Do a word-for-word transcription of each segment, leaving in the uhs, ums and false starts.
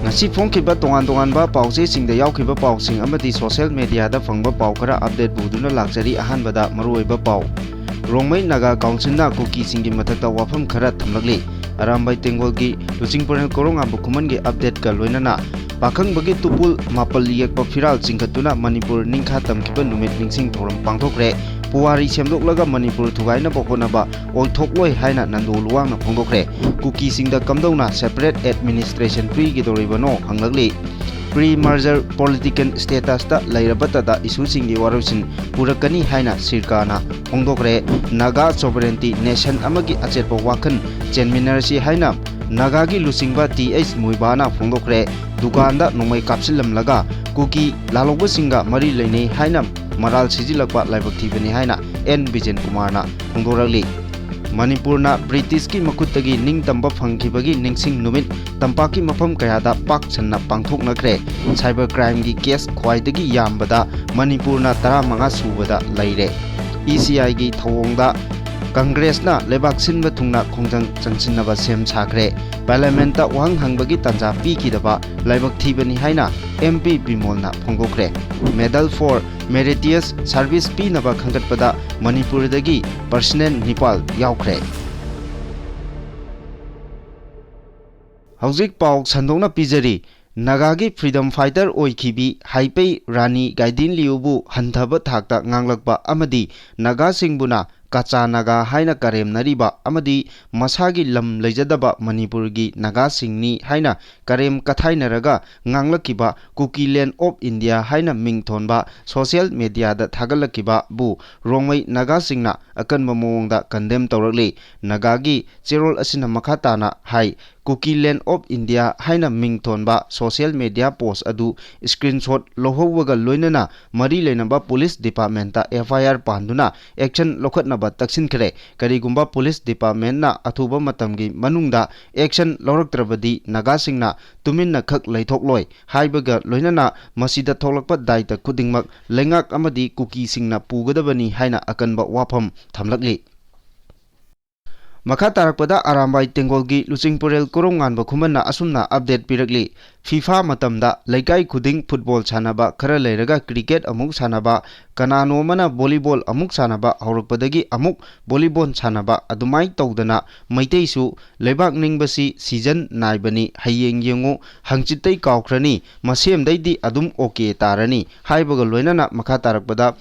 ꯉꯁꯤ ꯐꯣꯡꯈꯤꯕ ꯇꯣꯉꯥꯟ ꯇꯣꯉꯥꯟꯕ ꯄꯥꯎꯆꯦꯁꯤꯡꯗ ꯌꯥꯎꯈꯤꯕ ꯄꯥꯎꯁꯤꯡ ꯑꯃꯗꯤ social mediaꯗ ꯐꯪꯕ ꯄꯥꯎ ꯈꯔ update ꯄꯨꯗꯨꯅ ꯂꯥꯛꯆꯔꯤ꯫ ꯑꯍꯥꯟꯕꯗ ꯃꯔꯨꯑꯣꯏꯕ ꯄꯥꯎ꯫ ꯔꯣꯡꯃꯩ ꯅꯥꯒꯥ ꯀꯥꯎꯟꯁꯤꯜꯅ ꯀꯨꯀꯤꯁꯤꯡꯒꯤ ꯃꯊꯛꯇ ꯋꯥꯐꯝ ꯈꯔ ꯊꯝꯂꯛꯂꯤ꯫ ꯑꯔꯥꯝꯕꯥꯏ ꯇꯦꯡꯒꯣꯜꯒꯤ ꯂꯨꯆꯤꯡ ꯄꯔꯦꯜ ꯀꯣꯔꯣꯡꯉꯥꯟꯕ ꯈꯨꯃꯟꯒꯤ updateꯀ ꯂꯣꯏꯅꯅ ꯄꯥꯈꯪꯕꯒꯤ ꯇꯨꯄꯨꯜ ꯃꯥꯄꯜ ꯌꯦꯛꯄ ꯐꯤꯔꯥꯜ ꯆꯤꯡꯈꯠꯇꯨꯅ ꯃꯅꯤꯄꯨꯔ ꯅꯤꯡꯈꯥ ꯇꯝꯈꯤꯕ ꯅꯨꯃꯤꯠ ꯅꯤꯡꯁꯤꯡ ꯊꯧꯔꯝ ꯄꯥꯡꯊꯣꯛꯈ꯭ꯔꯦ꯫ ꯄꯨꯋꯥꯔꯤ ꯁꯦꯝꯗꯣꯛꯂꯒ ꯃꯅꯤꯄꯨꯔ ꯊꯨꯒꯥꯏꯅꯕ ꯍꯣꯠꯅꯕ ꯑꯣꯏꯊꯣꯛꯂꯣꯏ ꯍꯥꯏꯅ Nando ꯂꯨꯋꯥꯡꯅ ꯐꯣꯡꯗꯣꯛꯈ꯭ꯔꯦ꯫ ꯀꯨꯀꯤꯁꯤꯡꯗ ꯀꯝꯗꯧꯅ separate administration ꯄꯤꯒꯗꯧꯔꯤꯕꯅꯣ ꯍꯪꯂꯛꯂꯤ꯫ Pre-merger political statusꯇ ꯂꯩꯔꯕꯇꯗ issueꯁꯤꯡꯒꯤ ꯋꯥꯔꯣꯏꯁꯤꯟ ꯄꯨꯔꯛꯀꯅꯤ ꯍꯥꯏꯅ ꯁꯤꯔꯀꯥꯅ ꯐꯣꯡꯗꯣꯛꯈ꯭ꯔꯦ꯫ ꯅꯥꯒꯥ sovereignty, nation ꯑꯃꯒꯤ ꯑꯆꯦꯠꯄ ꯋꯥꯈꯜ ꯆꯦꯟꯃꯤꯟꯅꯔꯁꯤ ꯍꯥꯏꯅ ꯅꯥꯒꯥꯒꯤ ꯂꯨꯆꯤꯡꯕ ꯇꯤ ꯑꯩꯆ ꯃꯨꯏꯕꯥꯅ ꯐꯣꯡꯗꯣꯛꯈ꯭ꯔꯦ꯫ ꯗꯨꯀꯥꯟꯗ ꯅꯣꯡꯃꯩ ꯀꯥꯞꯁꯤꯜꯂꯝꯂꯒ ꯀꯨꯀꯤ ꯂꯥꯜꯍꯧꯕꯁꯤꯡꯒ ꯃꯔꯤ ꯂꯩꯅꯩ ꯍꯥꯏꯅ ꯃꯔꯥꯜ ꯁꯤꯖꯤꯜꯂꯛꯄ ꯂꯥꯏꯕꯛ ꯊꯤꯕꯅꯤ ꯍꯥꯏꯅ ꯑꯦꯟ ꯕꯤꯖꯦꯟ ꯀꯨꯃꯥꯔꯅ ꯐꯣꯡꯗꯣꯔꯛꯂꯤ꯫ ꯃꯅꯤꯄꯨꯔꯅ ꯕ꯭ꯔꯤꯇꯤꯁꯀꯤ ꯃꯈꯨꯠꯇꯒꯤ ꯅꯤꯡꯇꯝꯕ ꯐꯪꯈꯤꯕꯒꯤ ꯅꯤꯡꯁꯤꯡ ꯅꯨꯃꯤꯠ ꯇꯝꯄꯥꯛꯀꯤ ꯃꯐꯝ ꯀꯌꯥꯗ ꯄꯥꯛ ꯁꯟꯅ ꯄꯥꯡꯊꯣꯛꯅꯈ꯭ꯔꯦ꯫ Cyber crimeꯒꯤ case ꯈ꯭ꯋꯥꯏꯗꯒꯤ ꯌꯥꯝꯕꯗ ꯃꯅꯤꯄꯨꯔꯅ ꯇꯔꯥꯃꯉꯥ ꯁꯨꯕꯗ ꯂꯩꯔꯦ꯫ ꯏ ꯁꯤ ꯑꯥꯏꯒꯤ ꯊꯧꯑꯣꯡꯗ ꯀꯪꯒ꯭ꯔꯦꯁꯅ ꯂꯩꯕꯥꯛ ꯁꯤꯟꯕ ꯊꯨꯡꯅ ꯈꯣꯡꯖꯪ ꯆꯪꯁꯤꯟꯅꯕ ꯁꯦꯝ ꯁꯥꯈ꯭ꯔꯦ꯫ Parliamentꯇ ꯋꯥꯍꯪ ꯍꯪꯕꯒꯤ ꯇꯥꯟꯖꯥ ꯄꯤꯈꯤꯗꯕ ꯂꯥꯏꯕꯛ ꯊꯤꯕꯅꯤ ꯍꯥꯏꯅ ꯑꯦꯝ ꯄꯤ ꯕꯤꯃꯣꯜꯅ ꯐꯣꯡꯗꯣꯛꯈ꯭ꯔꯦ꯫ Medal for Meritorious Service ꯄꯤꯅꯕ ꯈꯟꯒꯠꯄꯗ ꯃꯅꯤꯄꯨꯔꯗꯒꯤ personnel ꯅꯤꯄꯥꯜ ꯌꯥꯎꯈ꯭ꯔꯦ꯫ ꯍꯧꯖꯤꯛ ꯄꯥꯎ ꯁꯟꯗꯣꯛꯅ ꯄꯤꯖꯔꯤ꯫ ꯅꯥꯒꯥꯒꯤ freedom fighter ꯑꯣꯏꯈꯤꯕꯤ ꯍꯥꯏꯄꯩ ꯔꯥꯅꯤ ꯒꯥꯏꯗꯤꯟ ꯂꯤꯌꯨꯕꯨ ꯍꯟꯊꯕ ꯊꯥꯛꯇ ꯉꯥꯡꯂꯛꯄ ꯑꯃꯗꯤ ꯅꯥꯒꯥꯁꯤꯡꯕꯨꯅ ꯀꯆꯥ ꯅꯥꯒꯥ ꯍꯥꯏꯅ ꯀꯔꯦꯝꯅꯔꯤꯕ ꯑꯃꯗꯤ ꯃꯁꯥꯒꯤ ꯂꯝ ꯂꯩꯖꯗꯕ ꯃꯅꯤꯄꯨꯔꯒꯤ ꯅꯥꯒꯥꯁꯤꯡꯅꯤ ꯍꯥꯏꯅ ꯀꯔꯦꯝ ꯀꯊꯥꯏꯅꯔꯒ ꯉꯥꯡꯂꯛꯈꯤꯕ Kukiland of India ꯍꯥꯏꯅ ꯃꯤꯡ ꯊꯣꯟꯕ social mediaꯗ ꯊꯥꯒꯠꯂꯛꯈꯤꯕꯕꯨ ꯔꯣꯡꯃꯩ ꯅꯥꯒꯥꯁꯤꯡꯅ ꯑꯀꯟꯕ ꯃꯑꯣꯡꯗ condemn ꯇꯧꯔꯛꯂꯤ꯫ ꯅꯥꯒꯥꯒꯤ ꯆꯦꯔꯣꯜ ꯑꯁꯤꯅ ꯃꯈꯥ ꯇꯥꯅ ꯍꯥꯏ, Kukiland of India ꯍꯥꯏꯅ ꯃꯤꯡ ꯊꯣꯟꯕ social media post ꯑꯗꯨ screenshot ꯂꯧꯍꯧꯕꯒ ꯂꯣꯏꯅꯅ ꯃꯔꯤ ꯂꯩꯅꯕ police departmentꯇ F I R ꯄꯥꯟꯗꯨꯅ action ꯂꯧꯈꯠꯅꯕ ꯇꯛꯁꯤꯟꯈ꯭ꯔꯦ꯫ ꯀꯔꯤꯒꯨꯝꯕ police departmentꯅ ꯑꯊꯨꯕ ꯃꯇꯝꯒꯤ ꯃꯅꯨꯡꯗ action ꯂꯧꯔꯛꯇ꯭ꯔꯕꯗꯤ ꯅꯥꯒꯥꯁꯤꯡꯅ ꯇꯨꯃꯤꯟꯅ ꯈꯛ ꯂꯩꯊꯣꯛꯂꯣꯏ ꯍꯥꯏꯕꯒ ꯂꯣꯏꯅꯅ ꯃꯁꯤꯗ ꯊꯣꯛꯂꯛꯄ ꯗꯥꯏꯇ ꯈꯨꯗꯤꯡꯃꯛ ꯂꯩꯉꯥꯛ ꯑꯃꯗꯤ ꯀꯨꯀꯤꯁꯤꯡꯅ ꯄꯨꯒꯗꯕꯅꯤ ꯍꯥꯏꯅ ꯑꯀꯟꯕ ꯋꯥꯐꯝ ꯊꯝꯂꯛꯂꯤ꯫ ꯃꯈꯥ ꯇꯥꯔꯛꯄꯗ ꯑꯔꯥꯝꯕꯥꯏ ꯇꯦꯡꯒꯣꯜꯒꯤ ꯂꯨꯆꯤꯡꯄꯨꯔꯦꯜ ꯀꯣꯔꯧꯉꯥꯟꯕ ꯈꯨꯃꯟꯅ ꯑꯁꯨꯝꯅ update ꯄꯤꯔꯛꯂꯤ꯫ ꯐꯤꯐꯥ ꯃꯇꯝꯗ ꯂꯩꯀꯥꯏ ꯈꯨꯗꯤꯡ ꯐꯨꯠꯕꯣꯜ ꯁꯥꯟꯅꯕ, ꯈꯔ ꯂꯩꯔꯒ ꯀ꯭ꯔꯤꯀꯦꯠ ꯑꯃꯨꯛ ꯁꯥꯟꯅꯕ, ꯀꯅꯥꯅꯣ ꯑꯃꯅ ꯚꯣꯂꯤꯕꯣꯜ ꯑꯃꯨꯛ ꯁꯥꯟꯅꯕ, ꯍꯧꯔꯛꯄꯗꯒꯤ ꯑꯃꯨꯛ ꯚꯣꯂꯤꯕꯣꯜ ꯁꯥꯟꯅꯕ, ꯑꯗꯨꯃꯥꯏꯅ ꯇꯧꯗꯅ ꯃꯩꯇꯩꯁꯨ ꯂꯩꯕꯥꯛ ꯅꯤꯡꯕꯁꯤ season ꯅꯥꯏꯕꯅꯤ, ꯍꯌꯦꯡ ꯌꯦꯡꯉꯨ, ꯍꯪꯆꯤꯠꯇꯩ ꯀꯥꯎꯈ꯭ꯔꯅꯤ, ꯃꯁꯦꯝꯗꯩꯗꯤ ꯑꯗꯨꯝ okay ꯇꯥꯔꯅꯤ ꯍꯥꯏꯕꯒ ꯂꯣꯏꯅꯅ ꯃꯈꯥ ꯇꯥꯔꯛꯄꯗ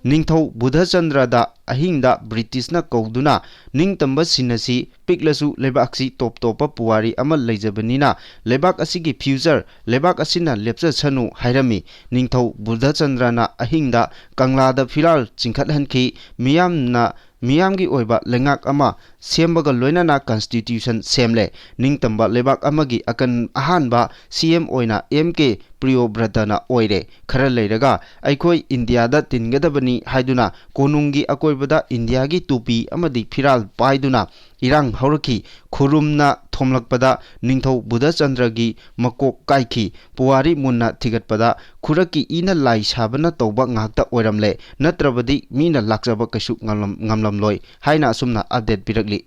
ꯅꯤꯡꯊꯧ ꯕꯨꯙꯆꯟꯗ꯭ꯔꯗ ꯑꯍꯤꯡꯗ ꯕ꯭ꯔꯤꯇꯤꯁꯅ ꯀꯧꯗꯨꯅ ꯅꯤꯡꯇꯝꯕ ꯁꯤꯟ ꯑꯁꯤ ꯄꯤꯛꯂꯁꯨ ꯂꯩꯕꯥꯛꯁꯤ ꯇꯣꯞ ꯇꯣꯞꯄ ꯄꯨꯋꯥꯔꯤ ꯑꯃ ꯂꯩꯖꯕꯅꯤꯅ ꯂꯩꯕꯥꯛ ꯑꯁꯤꯒꯤ future ꯂꯩꯕꯥꯛ ꯑꯁꯤꯅ ꯂꯦꯞꯆꯁꯅꯨ ꯍꯥꯏꯔꯝꯃꯤ꯫ ꯅꯤꯡꯊꯧ ꯕꯨꯙꯆꯟꯗ꯭ꯔꯅ ꯑꯍꯤꯡꯗ ꯀꯪꯂꯥꯗ ꯐꯤꯔꯥꯜ ꯆꯤꯡꯈꯠꯍꯟꯈꯤ꯫ ꯃꯤꯌꯥꯝꯅ, ꯃꯤꯌꯥꯝꯒꯤ ꯑꯣꯏꯕ ꯂꯩꯉꯥꯛ ꯑꯃ ꯁꯦꯝꯕꯒ ꯂꯣꯏꯅꯅ constitution ꯁꯦꯝꯂꯦ꯫ ꯅꯤꯡꯇꯝꯕ ꯂꯩꯕꯥꯛ ꯑꯃꯒꯤ ꯑꯀꯟ-, ꯑꯍꯥꯟꯕ C M ꯑꯣꯏꯅ M K ꯄ꯭ꯔꯤꯌꯣꯕ꯭ꯔꯇꯅ ꯑꯣꯏꯔꯦ꯫ ꯈꯔ ꯂꯩꯔꯒ ꯑꯩꯈꯣꯏ ꯏꯟꯗꯤꯌꯥꯗ ꯇꯤꯟꯒꯗꯕꯅꯤ ꯍꯥꯏꯗꯨꯅ ꯀꯣꯅꯨꯡꯒꯤ ꯑꯀꯣꯏꯕꯗ ꯏꯟꯗꯤꯌꯥꯒꯤ ꯇꯨꯄꯤ ꯑꯃꯗꯤ ꯐꯤꯔꯥꯜ ꯄꯥꯏꯗꯨꯅ ꯏꯔꯥꯡ ꯍꯧꯔꯛꯈꯤ꯫ ꯈꯨꯔꯨꯝꯅ ꯊꯣꯝꯂꯛꯄꯗ ꯅꯤꯡꯊꯧ ꯕꯨꯙꯆꯟꯗ꯭ꯔꯒꯤ ꯃꯀꯣꯛ ꯀꯥꯏꯈꯤ꯫ ꯄꯨꯋꯥꯔꯤ ꯃꯨꯟꯅ ꯊꯤꯒꯠꯄꯗ ꯈꯨꯔꯛꯀꯤ ꯏꯅ ꯂꯥꯏ ꯁꯥꯕꯅ ꯇꯧꯕ ꯉꯥꯛꯇ ꯑꯣꯏꯔꯝꯂꯦ, ꯅꯠꯇ꯭ꯔꯕꯗꯤ ꯃꯤꯅ ꯂꯥꯛꯆꯕ ꯀꯩꯁꯨ ꯉꯝꯂꯝ-, ꯉꯝꯂꯝꯂꯣꯏ ꯍꯥꯏꯅ ꯑꯁꯨꯝꯅ update ꯄꯤꯔꯛꯂꯤ꯫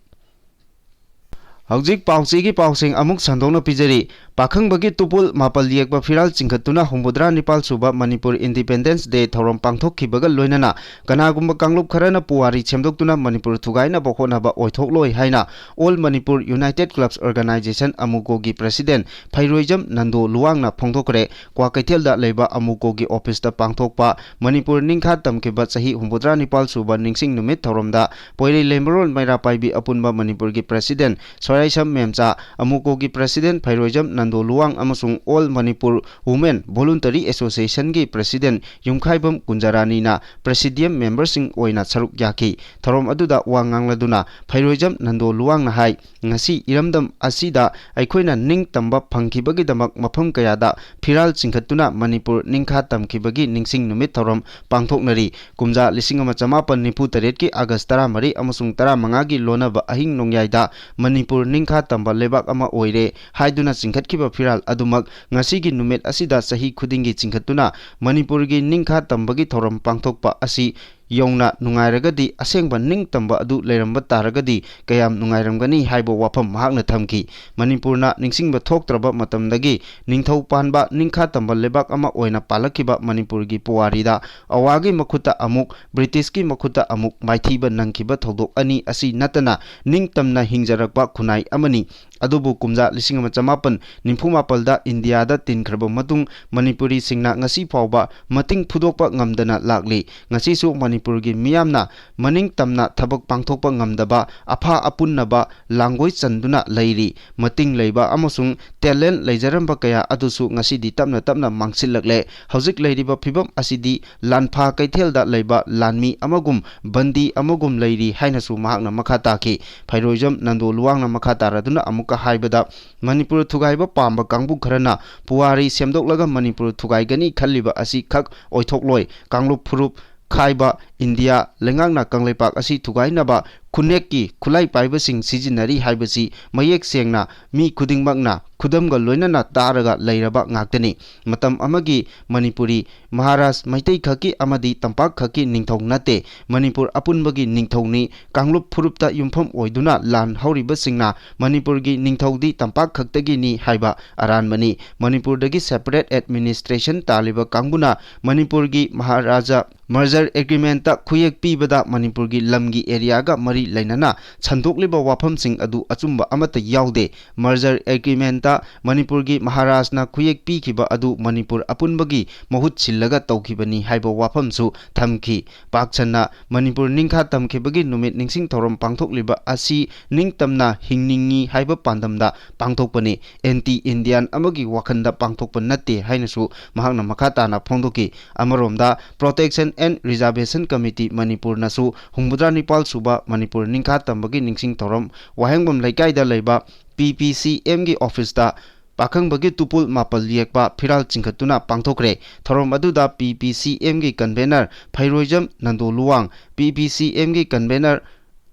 ꯍꯧꯖꯤꯛ ꯄꯥꯎꯆꯦꯒꯤ ꯄꯥꯎꯁꯤꯡ ꯑꯃꯨꯛ ꯁꯟꯗꯣꯛꯅ ꯄꯤꯖꯔꯤ꯫ ꯄꯥꯈꯪꯕꯒꯤ ꯇꯨꯄꯨꯜ ꯃꯥꯄꯜ ꯌꯦꯛꯄ ꯐꯤꯔꯥꯜ ꯆꯤꯡꯈꯠꯇꯨꯅ ꯍꯨꯝꯐꯨꯇꯔꯥ ꯅꯤꯄꯥꯜ ꯁꯨꯕ ꯃꯅꯤꯄꯨꯔ Independence Day ꯊꯧꯔꯝ ꯄꯥꯡꯊꯣꯛꯈꯤꯕꯒ ꯂꯣꯏꯅꯅ ꯀꯅꯥꯒꯨꯝꯕ ꯀꯥꯡꯂꯨꯞ ꯈꯔꯅ ꯄꯨꯋꯥꯔꯤ ꯁꯦꯝꯗꯣꯛꯇꯨꯅ ꯃꯅꯤꯄꯨꯔ ꯊꯨꯒꯥꯏꯅꯕ ꯍꯣꯠꯅꯕ ꯑꯣꯏꯊꯣꯛꯂꯣꯏ ꯍꯥꯏꯅ All Manipur United Clubs Organisation, ꯑꯃꯨꯀꯣꯒꯤ president ꯐꯩꯔꯣꯏꯖꯝ Nando ꯂꯨꯋꯥꯡꯅ ꯐꯣꯡꯗꯣꯛꯈ꯭ꯔꯦ꯫ ꯀ꯭ꯋꯥꯀꯩꯊꯦꯜꯗ ꯂꯩꯕ ꯑꯃꯨꯀꯣꯒꯤ officeꯇ ꯄꯥꯡꯊꯣꯛꯄ ꯃꯅꯤꯄꯨꯔ ꯅꯤꯡꯈꯥ ꯇꯝꯈꯤꯕ ꯆꯍꯤ ꯍꯨꯝꯐꯨꯇꯔꯥ ꯅꯤꯄꯥꯜ ꯁꯨꯕ ꯅꯤꯡꯁꯤꯡ ꯅꯨꯃꯤꯠ ꯊꯧꯔꯝꯗ ꯄꯣꯏꯔꯩ ꯂꯩꯃꯔꯣꯜ ꯃꯩꯔꯥ ꯄꯥꯏꯕꯤ ꯑꯄꯨꯟꯕ ꯃꯅꯤꯄꯨꯔꯒꯤ president ꯁꯣꯔꯥꯏꯁꯝ ꯃꯦꯝꯆꯥ, ꯑꯃꯨꯀꯣꯒꯤ president ꯐꯩꯔꯣꯏꯖꯝ ꯅꯟꯗꯣ ꯂꯨꯋꯥꯡ ꯑꯃꯁꯨꯡ All Manipur Women Voluntary Associationꯒꯤ president ꯌꯨꯝꯈꯥꯏꯕꯝ ꯀꯨꯟꯖꯔꯥꯅꯤꯅ presidium memberꯁꯤꯡ ꯑꯣꯏꯅ ꯁꯔꯨꯛ ꯌꯥꯈꯤ꯫ ꯊꯧꯔꯝ ꯑꯗꯨꯗ ꯋꯥ ꯉꯥꯡꯂꯗꯨꯅ ꯐꯩꯔꯣꯏꯖꯝ ꯅꯟꯗꯣ ꯂꯨꯋꯥꯡꯅ ꯍꯥꯏ, ꯉꯁꯤ ꯏꯔꯝꯗꯝ ꯑꯁꯤꯗ ꯑꯩꯈꯣꯏꯅ ꯅꯤꯡꯇꯝꯕ ꯐꯪꯈꯤꯕꯒꯤꯗꯃꯛ ꯃꯐꯝ ꯀꯌꯥꯗ ꯐꯤꯔꯥꯜ ꯆꯤꯡꯈꯠꯇꯨꯅ ꯃꯅꯤꯄꯨꯔ ꯅꯤꯡꯈꯥ ꯇꯝꯈꯤꯕꯒꯤ ꯅꯤꯡꯁꯤꯡ ꯅꯨꯃꯤꯠ ꯊꯧꯔꯝ ꯄꯥꯡꯊꯣꯛꯅꯔꯤ꯫ ꯀꯨꯝꯖꯥ ꯂꯤꯁꯤꯡ ꯑꯃ ꯆꯃꯥꯄꯟ ꯅꯤꯐꯨ ꯇꯔꯦꯠꯀꯤ ꯑꯥꯒꯁ ꯇꯔꯥꯃꯔꯤ ꯑꯃꯁꯨꯡ ꯇꯔꯥꯃꯉꯥꯒꯤ ꯂꯣꯟꯅꯕ ꯑꯍꯤꯡ ꯅꯣꯡꯌꯥꯏꯗ ꯃꯅꯤꯄꯨꯔ ꯅꯤꯡꯈꯥ ꯇꯝꯕ ꯂꯩꯕꯥꯛ ꯑꯃ ꯑꯣꯏꯔꯦ ꯍꯥꯏꯗꯨꯅ ꯆꯤꯡꯈꯠꯈꯤꯕ ꯐꯤꯔꯥꯜ ꯑꯗꯨꯃꯛ ꯉꯁꯤꯒꯤ ꯅꯨꯃꯤꯠ ꯑꯁꯤꯗ ꯆꯍꯤ ꯈꯨꯗꯤꯡꯒꯤ ꯆꯤꯡꯈꯠꯇꯨꯅ ꯃꯅꯤꯄꯨꯔꯒꯤ ꯅꯤꯡꯈꯥ ꯇꯝꯕꯒꯤ ꯊꯧꯔꯝ ꯄꯥꯡꯊꯣꯛꯄ ꯑꯁꯤ ꯌꯧꯅ ꯅꯨꯡꯉꯥꯏꯔꯒꯗꯤ, ꯑꯁꯦꯡꯕ ꯅꯤꯡꯇꯝꯕ ꯑꯗꯨ ꯂꯩꯔꯝꯕ ꯇꯥꯔꯒꯗꯤ ꯀꯌꯥꯝ ꯅꯨꯡꯉꯥꯏꯔꯝꯒꯅꯤ ꯍꯥꯏꯕ ꯋꯥꯐꯝ ꯃꯍꯥꯛꯅ ꯊꯝꯈꯤ꯫ ꯃꯅꯤꯄꯨꯔꯅ ꯅꯤꯡꯁꯤꯡꯕ ꯊꯣꯛꯇ꯭ꯔꯕ ꯃꯇꯝꯗꯒꯤ ꯅꯤꯡꯊꯧ ꯄꯥꯟꯕ ꯅꯤꯡꯈꯥ ꯇꯝꯕ ꯂꯩꯕꯥꯛ ꯑꯃ ꯑꯣꯏꯅ ꯄꯥꯜꯂꯛꯈꯤꯕ ꯃꯅꯤꯄꯨꯔꯒꯤ ꯄꯨꯋꯥꯔꯤꯗ ꯑꯋꯥꯒꯤ ꯃꯈꯨꯠꯇ ꯑꯃꯨꯛ, ꯕ꯭ꯔꯤꯇꯤꯁꯀꯤ ꯃꯈꯨꯠꯇ ꯑꯃꯨꯛ ꯃꯥꯏꯊꯤꯕ ꯅꯪꯈꯤꯕ ꯊꯧꯗꯣꯛ ꯑꯅꯤ ꯑꯁꯤ ꯅꯠꯇꯅ ꯅꯤꯡꯇꯝꯅ ꯍꯤꯡꯖꯔꯛꯄ ꯈꯨꯟꯅꯥꯏ ꯑꯃꯅꯤ꯫ ꯑꯗꯨꯕꯨ ꯀꯨꯝꯖꯥ ꯂꯤꯁꯤꯡ ꯑꯃ ꯆꯃꯥꯄꯟ ꯅꯤꯐꯨ ꯃꯥꯄꯜꯗ ꯏꯟꯗꯤꯌꯥꯗ ꯇꯤꯟꯈ꯭ꯔꯕ ꯃꯇꯨꯡ ꯃꯅꯤꯄꯨꯔꯤꯁꯤꯡꯅ ꯉꯁꯤ ꯐꯥꯎꯕ ꯃꯇꯤꯡ ꯐꯨꯗꯣꯛꯄ ꯉꯝꯗꯅ ꯂꯥꯛꯂꯤ꯫ ꯉꯁꯤꯁꯨ ꯃꯅꯤꯄꯨꯔꯒꯤ ꯃꯤꯌꯥꯝꯅ ꯃꯅꯤꯡ ꯇꯝꯅ ꯊꯕꯛ ꯄꯥꯡꯊꯣꯛꯄ ꯉꯝꯗꯕ, ꯑꯐꯥ ꯑꯄꯨꯟꯅꯕ ꯂꯥꯡꯒꯣꯏ ꯆꯟꯗꯨꯅ ꯂꯩꯔꯤ꯫ ꯃꯇꯤꯡ ꯂꯩꯕ ꯑꯃꯁꯨꯡ talent ꯂꯩꯖꯔꯝꯕ ꯀꯌꯥ ꯑꯗꯨꯁꯨ ꯉꯁꯤꯗꯤ ꯇꯞꯅ ꯇꯞꯅ ꯃꯥꯡꯁꯤꯜꯂꯛꯂꯦ꯫ ꯍꯧꯖꯤꯛ ꯂꯩꯔꯤꯕ ꯐꯤꯕꯝ ꯑꯁꯤꯗꯤ ꯂꯥꯟꯐꯥ ꯀꯩꯊꯦꯜꯗ ꯂꯩꯕ ꯂꯥꯟꯃꯤ ꯑꯃꯒꯨꯝ, ꯕꯟꯗꯤ ꯑꯃꯒꯨꯝ ꯂꯩꯔꯤ ꯍꯥꯏꯅꯁꯨ ꯃꯍꯥꯛꯅ ꯃꯈꯥ ꯇꯥꯈꯤ꯫ ꯐꯩꯔꯣꯏꯖꯝ ꯅꯟꯗꯣ ꯂꯨꯋꯥꯡꯅ ꯃꯈꯥ ꯇꯥꯔꯗꯨꯅ ꯑꯃꯨꯛꯀ ꯍꯥꯏꯕꯗ, ꯃꯅꯤꯄꯨꯔ ꯊꯨꯒꯥꯏꯕ ꯄꯥꯝꯕ ꯀꯥꯡꯕꯨ ꯈꯔꯅ ꯄꯨꯋꯥꯔꯤ ꯁꯦꯝꯗꯣꯛꯂꯒ ꯃꯅꯤꯄꯨꯔ ꯊꯨꯒꯥꯏꯒꯅꯤ ꯈꯜꯂꯤꯕ ꯑꯁꯤ ꯈꯛ ꯑꯣꯏꯊꯣꯛꯂꯣꯏ꯫ ꯀꯥꯡꯂꯨꯞ ꯐꯨꯔꯨꯞ ꯈꯥꯏꯕ ꯏꯟꯗꯤꯌꯥ ꯂꯩꯉꯥꯛꯅ ꯀꯪꯂꯩꯄꯥꯛ ꯑꯁꯤ ꯊꯨꯒꯥꯏꯅꯕ ꯈꯨꯟꯅꯦꯛꯀꯤ ꯈꯨꯠꯂꯥꯏ ꯄꯥꯏꯕꯁꯤꯡ ꯁꯤꯖꯤꯟꯅꯔꯤ ꯍꯥꯏꯕꯁꯤ ꯃꯌꯦꯛ ꯁꯦꯡꯅ ꯃꯤ ꯈꯨꯗꯤꯡꯃꯛꯅ ꯈꯨꯗꯝꯒ ꯂꯣꯏꯅꯅ ꯇꯥꯔꯒ ꯂꯩꯔꯕ ꯉꯥꯛꯇꯅꯤ꯫ ꯃꯇꯝ ꯑꯃꯒꯤ ꯃꯅꯤꯄꯨꯔꯤ ꯃꯍꯥꯔꯥꯖ ꯃꯩꯇꯩ ꯈꯛꯀꯤ ꯑꯃꯗꯤ ꯇꯝꯄꯥꯛ ꯈꯛꯀꯤ ꯅꯤꯡꯊꯧ ꯅꯠꯇꯦ, ꯃꯅꯤꯄꯨꯔ ꯑꯄꯨꯟꯕꯒꯤ ꯅꯤꯡꯊꯧꯅꯤ꯫ ꯀꯥꯡꯂꯨꯞ ꯐꯨꯔꯨꯞꯇ ꯌꯨꯝꯐꯝ ꯑꯣꯏꯗꯨꯅ ꯂꯥꯟ ꯍꯧꯔꯤꯕꯁꯤꯡꯅ ꯃꯅꯤꯄꯨꯔꯒꯤ ꯅꯤꯡꯊꯧꯗꯤ ꯇꯝꯄꯥꯛ ꯈꯛꯇꯒꯤꯅꯤ ꯍꯥꯏꯕ ꯑꯔꯥꯟꯕꯅꯤ꯫ ꯃꯅꯤꯄꯨꯔꯗꯒꯤ separate administration ꯇꯥꯜꯂꯤꯕ ꯀꯥꯡꯕꯨꯅ ꯃꯅꯤꯄꯨꯔꯒꯤ ꯃꯍꯥꯔꯥꯖꯥ merger agreementꯇ ꯈꯨꯌꯦꯛ ꯄꯤꯕꯗ ꯃꯅꯤꯄꯨꯔꯒꯤ ꯂꯝꯒꯤ areaꯒ ꯃꯔꯤ ꯂꯩꯅꯅ ꯁꯟꯗꯣꯛꯂꯤꯕ ꯋꯥꯐꯝꯁꯤꯡ ꯑꯗꯨ ꯑꯆꯨꯝꯕ ꯑꯃꯠꯇ ꯌꯥꯎꯗꯦ꯫ Merger agreementꯇ ꯃꯅꯤꯄꯨꯔꯒꯤ ꯃꯍꯥꯔꯥꯖꯅ ꯈꯨꯌꯦꯛ ꯄꯤꯈꯤꯕ ꯑꯗꯨ ꯃꯅꯤꯄꯨꯔ ꯑꯄꯨꯟꯕꯒꯤ ꯃꯍꯨꯠ ꯁꯤꯜꯂꯒ ꯇꯧꯈꯤꯕꯅꯤ ꯍꯥꯏꯕ ꯋꯥꯐꯝꯁꯨ ꯊꯝꯈꯤ꯫ ꯄꯥꯛ ꯁꯟꯅ ꯃꯅꯤꯄꯨꯔ ꯅꯤꯡꯈꯥ ꯇꯝꯈꯤꯕꯒꯤ ꯅꯨꯃꯤꯠ ꯅꯤꯡꯁꯤꯡ ꯊꯧꯔꯝ ꯄꯥꯡꯊꯣꯛꯂꯤꯕ ꯑꯁꯤ ꯅꯤꯡꯇꯝꯅ ꯍꯤꯡꯅꯤꯡꯏ ꯍꯥꯏꯕ ꯄꯥꯟꯗꯝꯗ ꯄꯥꯡꯊꯣꯛꯄꯅꯤ, anti Indian ꯑꯃꯒꯤ ꯋꯥꯈꯜꯗ ꯄꯥꯡꯊꯣꯛꯄ ꯅꯠꯇꯦ ꯍꯥꯏꯅꯁꯨ ꯃꯍꯥꯛꯅ ꯃꯈꯥ ꯇꯥꯅ ꯐꯣꯡꯗꯣꯛꯈꯤ꯫ ꯑꯃꯔꯣꯝꯗ, Protection and Reservation Committee ꯃꯅꯤꯄꯨꯔꯅꯁꯨ ꯍꯨꯝꯐꯨꯇꯔꯥ ꯅꯤꯄꯥꯜ ꯁꯨꯕ ꯃꯅꯤꯄꯨꯔ ꯅꯤꯡꯈꯥ ꯇꯝꯕꯒꯤ ꯅꯤꯡꯁꯤꯡ ꯊꯧꯔꯝ ꯋꯥꯍꯦꯡꯕꯝ ꯂꯩꯀꯥꯏꯗ ꯂꯩꯕ P P C Mꯒꯤ officeꯇ ꯄꯥꯈꯪꯕꯒꯤ ꯇꯨꯄꯨꯜ ꯃꯥꯄꯜ ꯌꯦꯛꯄ ꯐꯤꯔꯥꯜ ꯆꯤꯡꯈꯠꯇꯨꯅ ꯄꯥꯡꯊꯣꯛꯈ꯭ꯔꯦ꯫ ꯊꯧꯔꯝ ꯑꯗꯨꯗ P P C Mꯒꯤ convener Pheiroijam Nando Luwang, P P C Mꯒꯤ convener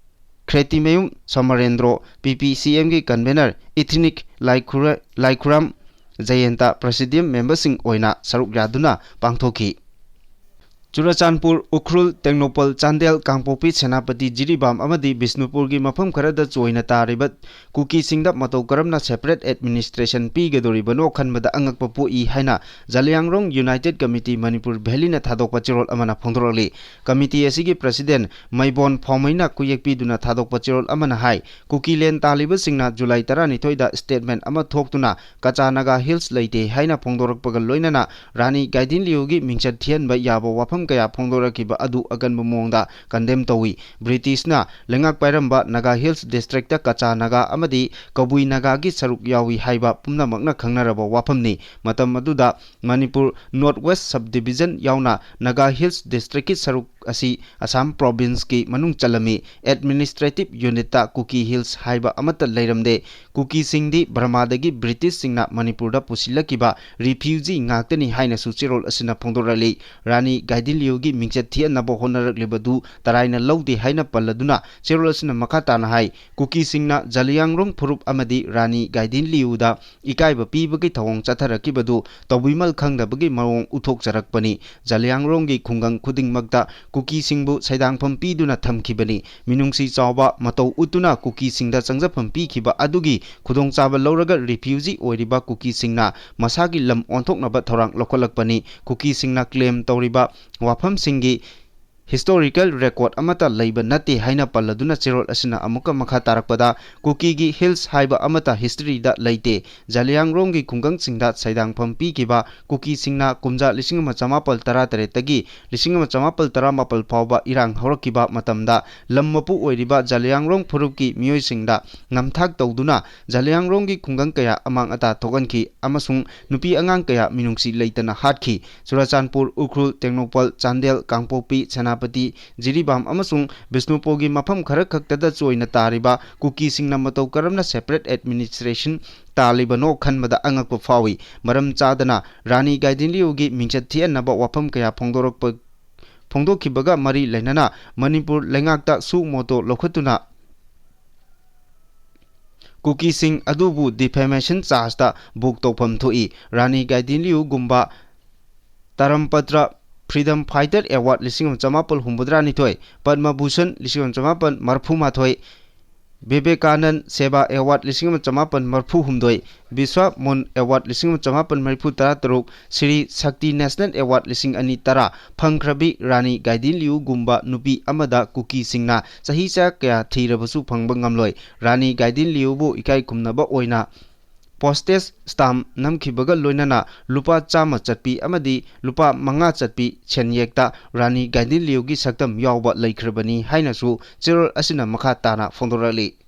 Khretimayum Samarendro, P P C Mꯒꯤ convener ꯏꯊꯤꯅꯤꯛ ꯂꯥꯏꯈꯨꯔ-, ꯂꯥꯏꯈꯨꯔꯥꯝ ꯖꯌꯦꯟꯇ presiding memberꯁꯤꯡ ꯑꯣꯏꯅ ꯁꯔꯨꯛ ꯌꯥꯗꯨꯅ ꯄꯥꯡꯊꯣꯛꯈꯤ꯫ ꯆꯨꯔꯆꯥꯟꯄꯨꯔ, ꯎꯈ꯭ꯔꯨꯜ, ꯇꯦꯡꯅꯧꯄꯜ, ꯆꯥꯟꯗꯦꯜ, ꯀꯥꯡꯄꯣꯛꯄꯤ, ꯁꯦꯅꯥꯄꯇꯤ, ꯖꯤꯔꯤꯕꯥꯝ ꯑꯃꯗꯤ ꯕꯤꯁꯅꯨꯄꯨꯔꯒꯤ ꯃꯐꯝ ꯈꯔꯗ ꯆꯣꯏꯅ ꯇꯥꯔꯤꯕ ꯀꯨꯀꯤꯁꯤꯡꯗ ꯃꯇꯧ ꯀꯔꯝꯅ separate administration ꯄꯤꯒꯗꯧꯔꯤꯕꯅꯣ ꯈꯟꯕꯗ ꯑꯉꯛꯄ ꯄꯣꯛꯏ ꯍꯥꯏꯅ ꯖꯂꯤꯌꯥꯡꯔꯣꯡ United Committee ꯃꯅꯤꯄꯨꯔ ꯚꯦꯂꯤꯅ ꯊꯥꯗꯣꯛꯄ ꯆꯦꯔꯣꯜ ꯑꯃꯅ ꯐꯣꯡꯗꯣꯔꯛꯂꯤ꯫ Committee ꯑꯁꯤꯒꯤ President ꯃꯩꯕꯣꯟ ꯐꯥꯎꯃꯩꯅ ꯈꯨꯌꯦꯛ ꯄꯤꯗꯨꯅ ꯊꯥꯗꯣꯛꯄ ꯆꯦꯔꯣꯜ ꯑꯃꯅ ꯍꯥꯏ, ꯀꯨꯀꯤꯂꯦꯟ ꯇꯥꯜꯂꯤꯕꯁꯤꯡꯅ ꯖꯨꯂꯥꯏ ꯇꯔꯥꯅꯤꯊꯣꯏꯗ statement ꯑꯃ ꯊꯣꯛꯇꯨꯅ ꯀꯆꯥ ꯅꯥꯒꯥ Hills ꯂꯩꯇꯦ ꯍꯥꯏꯅ ꯐꯣꯡꯗꯣꯔꯛꯄꯒ ꯂꯣꯏꯅꯅ ꯔꯥꯅꯤ ꯒꯥꯏꯗꯤꯟꯂꯤꯌꯨꯒꯤ ꯃꯤꯡꯆꯠ ꯊꯤꯍꯟꯕ ꯌꯥꯕ ꯋꯥꯐꯝ ꯀꯌꯥ ꯐꯣꯡꯗꯣꯔꯛꯈꯤꯕ ꯑꯗꯨ ꯑꯀꯟꯕ ꯃꯑꯣꯡꯗ condemn ꯇꯧꯏ꯫ ꯕ꯭ꯔꯤꯇꯤꯁꯅ ꯂꯩꯉꯥꯛ ꯄꯥꯏꯔꯝꯕ ꯅꯥꯒꯥ Hills Districtꯇ ꯀꯆꯥ ꯅꯥꯒꯥ ꯑꯃꯗꯤ ꯀꯕꯨꯏ ꯅꯥꯒꯥꯒꯤ ꯁꯔꯨꯛ ꯌꯥꯎꯏ ꯍꯥꯏꯕ ꯄꯨꯝꯅꯃꯛꯅ ꯈꯪꯅꯔꯕ ꯋꯥꯐꯝꯅꯤ꯫ ꯃꯇꯝ ꯑꯗꯨꯗ ꯃꯅꯤꯄꯨꯔ North West Subdivision ꯌꯥꯎꯅ ꯅꯥꯒꯥ Hills Districtꯀꯤ ꯁꯔꯨꯛ ꯑꯁꯤ ꯑꯁꯥꯝ provinceꯀꯤ ꯃꯅꯨꯡ ꯆꯜꯂꯝꯃꯤ꯫ Administrative unitꯇ ꯀꯨꯀꯤ Hills ꯍꯥꯏꯕ ꯑꯃꯠꯇ ꯂꯩꯔꯝꯗꯦ꯫ ꯀꯨꯀꯤꯁꯤꯡꯗꯤ ꯕꯔꯃꯥꯗꯒꯤ ꯕ꯭ꯔꯤꯇꯤꯁꯁꯤꯡꯅ ꯃꯅꯤꯄꯨꯔꯗ ꯄꯨꯁꯤꯜꯂꯛꯈꯤꯕ refugee ꯉꯥꯛꯇꯅꯤ ꯍꯥꯏꯅꯁꯨ ꯆꯦꯔꯣꯜ ꯑꯁꯤꯅ ꯐꯣꯡꯗꯣꯔꯛꯂꯤ꯫ ꯔꯥꯅꯤ ꯒꯥꯏꯗꯤꯟꯂꯤꯌꯨꯒꯤ ꯃꯤꯡꯆꯠ ꯊꯤꯍꯟꯅꯕ ꯍꯣꯠꯅꯔꯛꯂꯤꯕꯗꯨ ꯇꯔꯥꯏꯅ ꯂꯧꯗꯦ ꯍꯥꯏꯅ ꯄꯜꯂꯗꯨꯅ ꯆꯦꯔꯣꯜ ꯑꯁꯤꯅ ꯃꯈꯥ ꯇꯥꯅ ꯍꯥꯏ, ꯀꯨꯀꯤꯁꯤꯡꯅ ꯖꯂꯤꯌꯥꯡꯔꯣꯡ ꯐꯨꯔꯨꯞ ꯑꯃꯗꯤ ꯔꯥꯅꯤ ꯒꯥꯏꯗꯤꯟꯂꯤꯌꯨꯗ ꯏꯀꯥꯏꯕ ꯄꯤꯕꯒꯤ ꯊꯧꯑꯣꯡ ꯆꯠꯊꯔꯛꯈꯤꯕꯗꯨ ꯇꯧꯕꯤꯃꯜ ꯈꯪꯗꯕꯒꯤ ꯃꯑꯣꯡ ꯎꯠꯊꯣꯛꯆꯔꯛꯄꯅꯤ꯫ ꯖꯂꯤꯌꯥꯡꯔꯣꯡꯒꯤ ꯈꯨꯡꯒꯪ ꯈꯨꯗꯤꯡꯃꯛꯇ ꯀꯨꯀꯤꯁꯤꯡꯕꯨ ꯁꯩꯗꯥꯡꯐꯝ ꯄꯤꯗꯨꯅ ꯊꯝꯈꯤꯕꯅꯤ꯫ ꯃꯤꯅꯨꯡꯁꯤ ꯆꯥꯎꯕ ꯃꯇꯧ ꯎꯠꯇꯨꯅ ꯀꯨꯀꯤꯁꯤꯡꯗ ꯆꯪꯖꯐꯝ ꯄꯤꯈꯤꯕ ꯑꯗꯨꯒꯤ ꯈꯨꯗꯣꯡꯆꯥꯕ ꯂꯧꯔꯒ refugee ꯑꯣꯏꯔꯤꯕ ꯀꯨꯀꯤꯁꯤꯡꯅ ꯃꯁꯥꯒꯤ ꯂꯝ ꯑꯣꯟꯊꯣꯛꯅꯕ ꯊꯧꯔꯥꯡ ꯂꯧꯈꯠꯂꯛꯄꯅꯤ꯫ ꯀꯨꯀꯤꯁꯤꯡꯅ claim ꯇꯧꯔꯤꯕ ꯋꯥꯐꯝꯁꯤꯡꯒꯤ historical record ꯑꯃꯠꯇ ꯂꯩꯕ ꯅꯠꯇꯦ ꯍꯥꯏꯅ ꯄꯜꯂꯗꯨꯅ ꯆꯦꯔꯣꯜ ꯑꯁꯤꯅ ꯑꯃꯨꯛꯀ ꯃꯈꯥ ꯇꯥꯔꯛꯄꯗ, ꯀꯨꯀꯤꯒꯤ Hills ꯍꯥꯏꯕ ꯑꯃꯠꯇ historyꯗ ꯂꯩꯇꯦ꯫ ꯖꯂꯤꯌꯥꯡꯔꯣꯡꯒꯤ ꯈꯨꯡꯒꯪꯁꯤꯡꯗ ꯁꯩꯗꯥꯡꯐꯝ ꯄꯤꯈꯤꯕ ꯀꯨꯀꯤꯁꯤꯡꯅ ꯀꯨꯝꯖꯥ ꯂꯤꯁꯤꯡ ꯑꯃ ꯆꯃꯥꯄꯜ ꯇꯔꯥꯇꯔꯦꯠꯇꯒꯤ ꯂꯤꯁꯤꯡ ꯑꯃ ꯆꯃꯥꯄꯜ ꯇꯔꯥꯃꯥꯄꯜ ꯐꯥꯎꯕ ꯏꯔꯥꯡ ꯍꯧꯔꯛꯈꯤꯕ ꯃꯇꯝꯗ ꯂꯝ ꯃꯄꯨ ꯑꯣꯏꯔꯤꯕ ꯖꯂꯤꯌꯥꯡꯔꯣꯡ ꯐꯨꯔꯨꯞꯀꯤ ꯃꯤꯑꯣꯏꯁꯤꯡꯗ ꯅꯝꯊꯥꯛ ꯇꯧꯗꯨꯅ ꯖꯂꯤꯌꯥꯡꯔꯣꯡꯒꯤ ꯈꯨꯡꯒꯪ ꯀꯌꯥ ꯑꯃꯥꯡ ꯑꯇꯥ ꯊꯣꯛꯍꯟꯈꯤ ꯑꯃꯁꯨꯡ ꯅꯨꯄꯤ ꯑꯉꯥꯡ ꯀꯌꯥ ꯃꯤꯅꯨꯡꯁꯤ ꯂꯩꯇꯅ ꯍꯥꯠꯈꯤ꯫ ꯆꯨꯔꯆꯥꯟꯄꯨꯔ, ꯎꯈ꯭ꯔꯨꯜ, ꯇꯦꯡꯅꯧꯄꯜ, ꯆꯥꯟꯗꯦꯜ, ꯀꯥꯡꯄꯣꯛꯄꯤ, ꯁꯦꯅꯥꯄꯇꯤ, ꯖꯤꯔꯤꯕꯥꯝ ꯑꯃꯁꯨꯡ ꯕꯤꯁꯅꯨꯄꯨꯔꯒꯤ ꯃꯐꯝ ꯈꯔꯈꯛꯇꯗ ꯆꯣꯏꯅ ꯇꯥꯔꯤꯕ ꯀꯨꯀꯤꯁꯤꯡꯅ ꯃꯇꯧ ꯀꯔꯝꯅ separate administration ꯇꯥꯜꯂꯤꯕꯅꯣ ꯈꯟꯕꯗ ꯑꯉꯛꯄ ꯐꯥꯎꯏ꯫ ꯃꯔꯝ ꯆꯥꯗꯅ ꯔꯥꯅꯤ ꯒꯥꯏꯗꯤꯟꯂꯤꯌꯨꯒꯤ ꯃꯤꯡꯆꯠ ꯊꯤꯍꯟꯅꯕ ꯋꯥꯐꯝ ꯀꯌꯥ ꯐꯣꯡꯗꯣꯔꯛꯄ, ꯐꯣꯡꯗꯣꯛꯈꯤꯕꯒ ꯃꯔꯤ ꯂꯩꯅꯅ ꯃꯅꯤꯄꯨꯔ ꯂꯩꯉꯥꯛꯇ suo motu ꯂꯧꯈꯠꯇꯨꯅ ꯀꯨꯀꯤꯁꯤꯡ ꯑꯗꯨꯕꯨ defamation chargeꯇ book ꯇꯧꯐꯝ ꯊꯣꯛꯏ꯫ ꯔꯥꯅꯤ ꯒꯥꯏꯗꯤꯟꯂꯤꯌꯨꯒꯨꯝꯕ ꯇꯔꯝꯄꯇ꯭ꯔ Freedom Fighter Award ꯂꯤꯁꯤꯡ ꯑꯃ ꯆꯃꯥꯄꯜ ꯍꯨꯝꯐꯨꯇꯔꯥꯅꯤꯊꯣꯏ, ꯄꯗꯃ ꯚꯨꯁꯟ ꯂꯤꯁꯤꯡ ꯑꯃ ꯆꯃꯥꯄꯜ ꯃꯔꯤꯐꯨꯃꯥꯊꯣꯏ, ꯕꯤꯕꯦꯀꯥꯅꯟ ꯁꯦꯕꯥ Award ꯂꯤꯁꯤꯡ ꯑꯃ ꯆꯃꯥꯄꯜ ꯃꯔꯤꯐꯨꯍꯨꯝꯗꯣꯏ, ꯕꯤꯁ꯭ꯋ ꯃꯨꯟ Award ꯂꯤꯁꯤꯡ ꯑꯃ ꯆꯃꯥꯄꯜ ꯃꯔꯤꯐꯨ ꯇꯔꯥꯇꯔꯨꯛ, ꯁ꯭ꯔꯤ ꯁꯛꯇꯤ National Award ꯂꯤꯁꯤꯡ ꯑꯅꯤ ꯇꯔꯥ ꯐꯪꯈ꯭ꯔꯕꯤ ꯔꯥꯅꯤ ꯒꯥꯏꯗꯤꯟꯂꯤꯎꯒꯨꯝꯕ ꯅꯨꯄꯤ ꯑꯃꯗ ꯀꯨꯀꯤꯁꯤꯡꯅ ꯆꯍꯤ ꯆꯥ ꯀꯌꯥ ꯊꯤꯔꯕꯁꯨ ꯐꯪꯕ ꯉꯝꯂꯣꯏ꯫ ꯔꯥꯅꯤ ꯒꯥꯏꯗꯤꯟꯂꯤꯎꯕꯨ ꯏꯀꯥꯏ ꯈꯨꯝꯅꯕ ꯑꯣꯏꯅ postage stamp ꯅꯝꯈꯤꯕꯒ ꯂꯣꯏꯅꯅ ꯂꯨꯄꯥ ꯆꯥꯝꯃ ꯆꯠꯄꯤ ꯑꯃꯗꯤ ꯂꯨꯄꯥ ꯃꯉꯥ ꯆꯠꯄꯤ ꯁꯦꯟꯌꯦꯛꯇ ꯔꯥꯅꯤ ꯒꯥꯏꯗꯤꯟꯂꯤꯎꯒꯤ ꯁꯛꯇꯝ ꯌꯥꯎꯕ ꯂꯩꯈ꯭ꯔꯕꯅꯤ ꯍꯥꯏꯅꯁꯨ ꯆꯦꯔꯣꯜ ꯑꯁꯤꯅ ꯃꯈꯥ ꯇꯥꯅ ꯐꯣꯡꯗꯣꯔꯛꯂꯤ꯫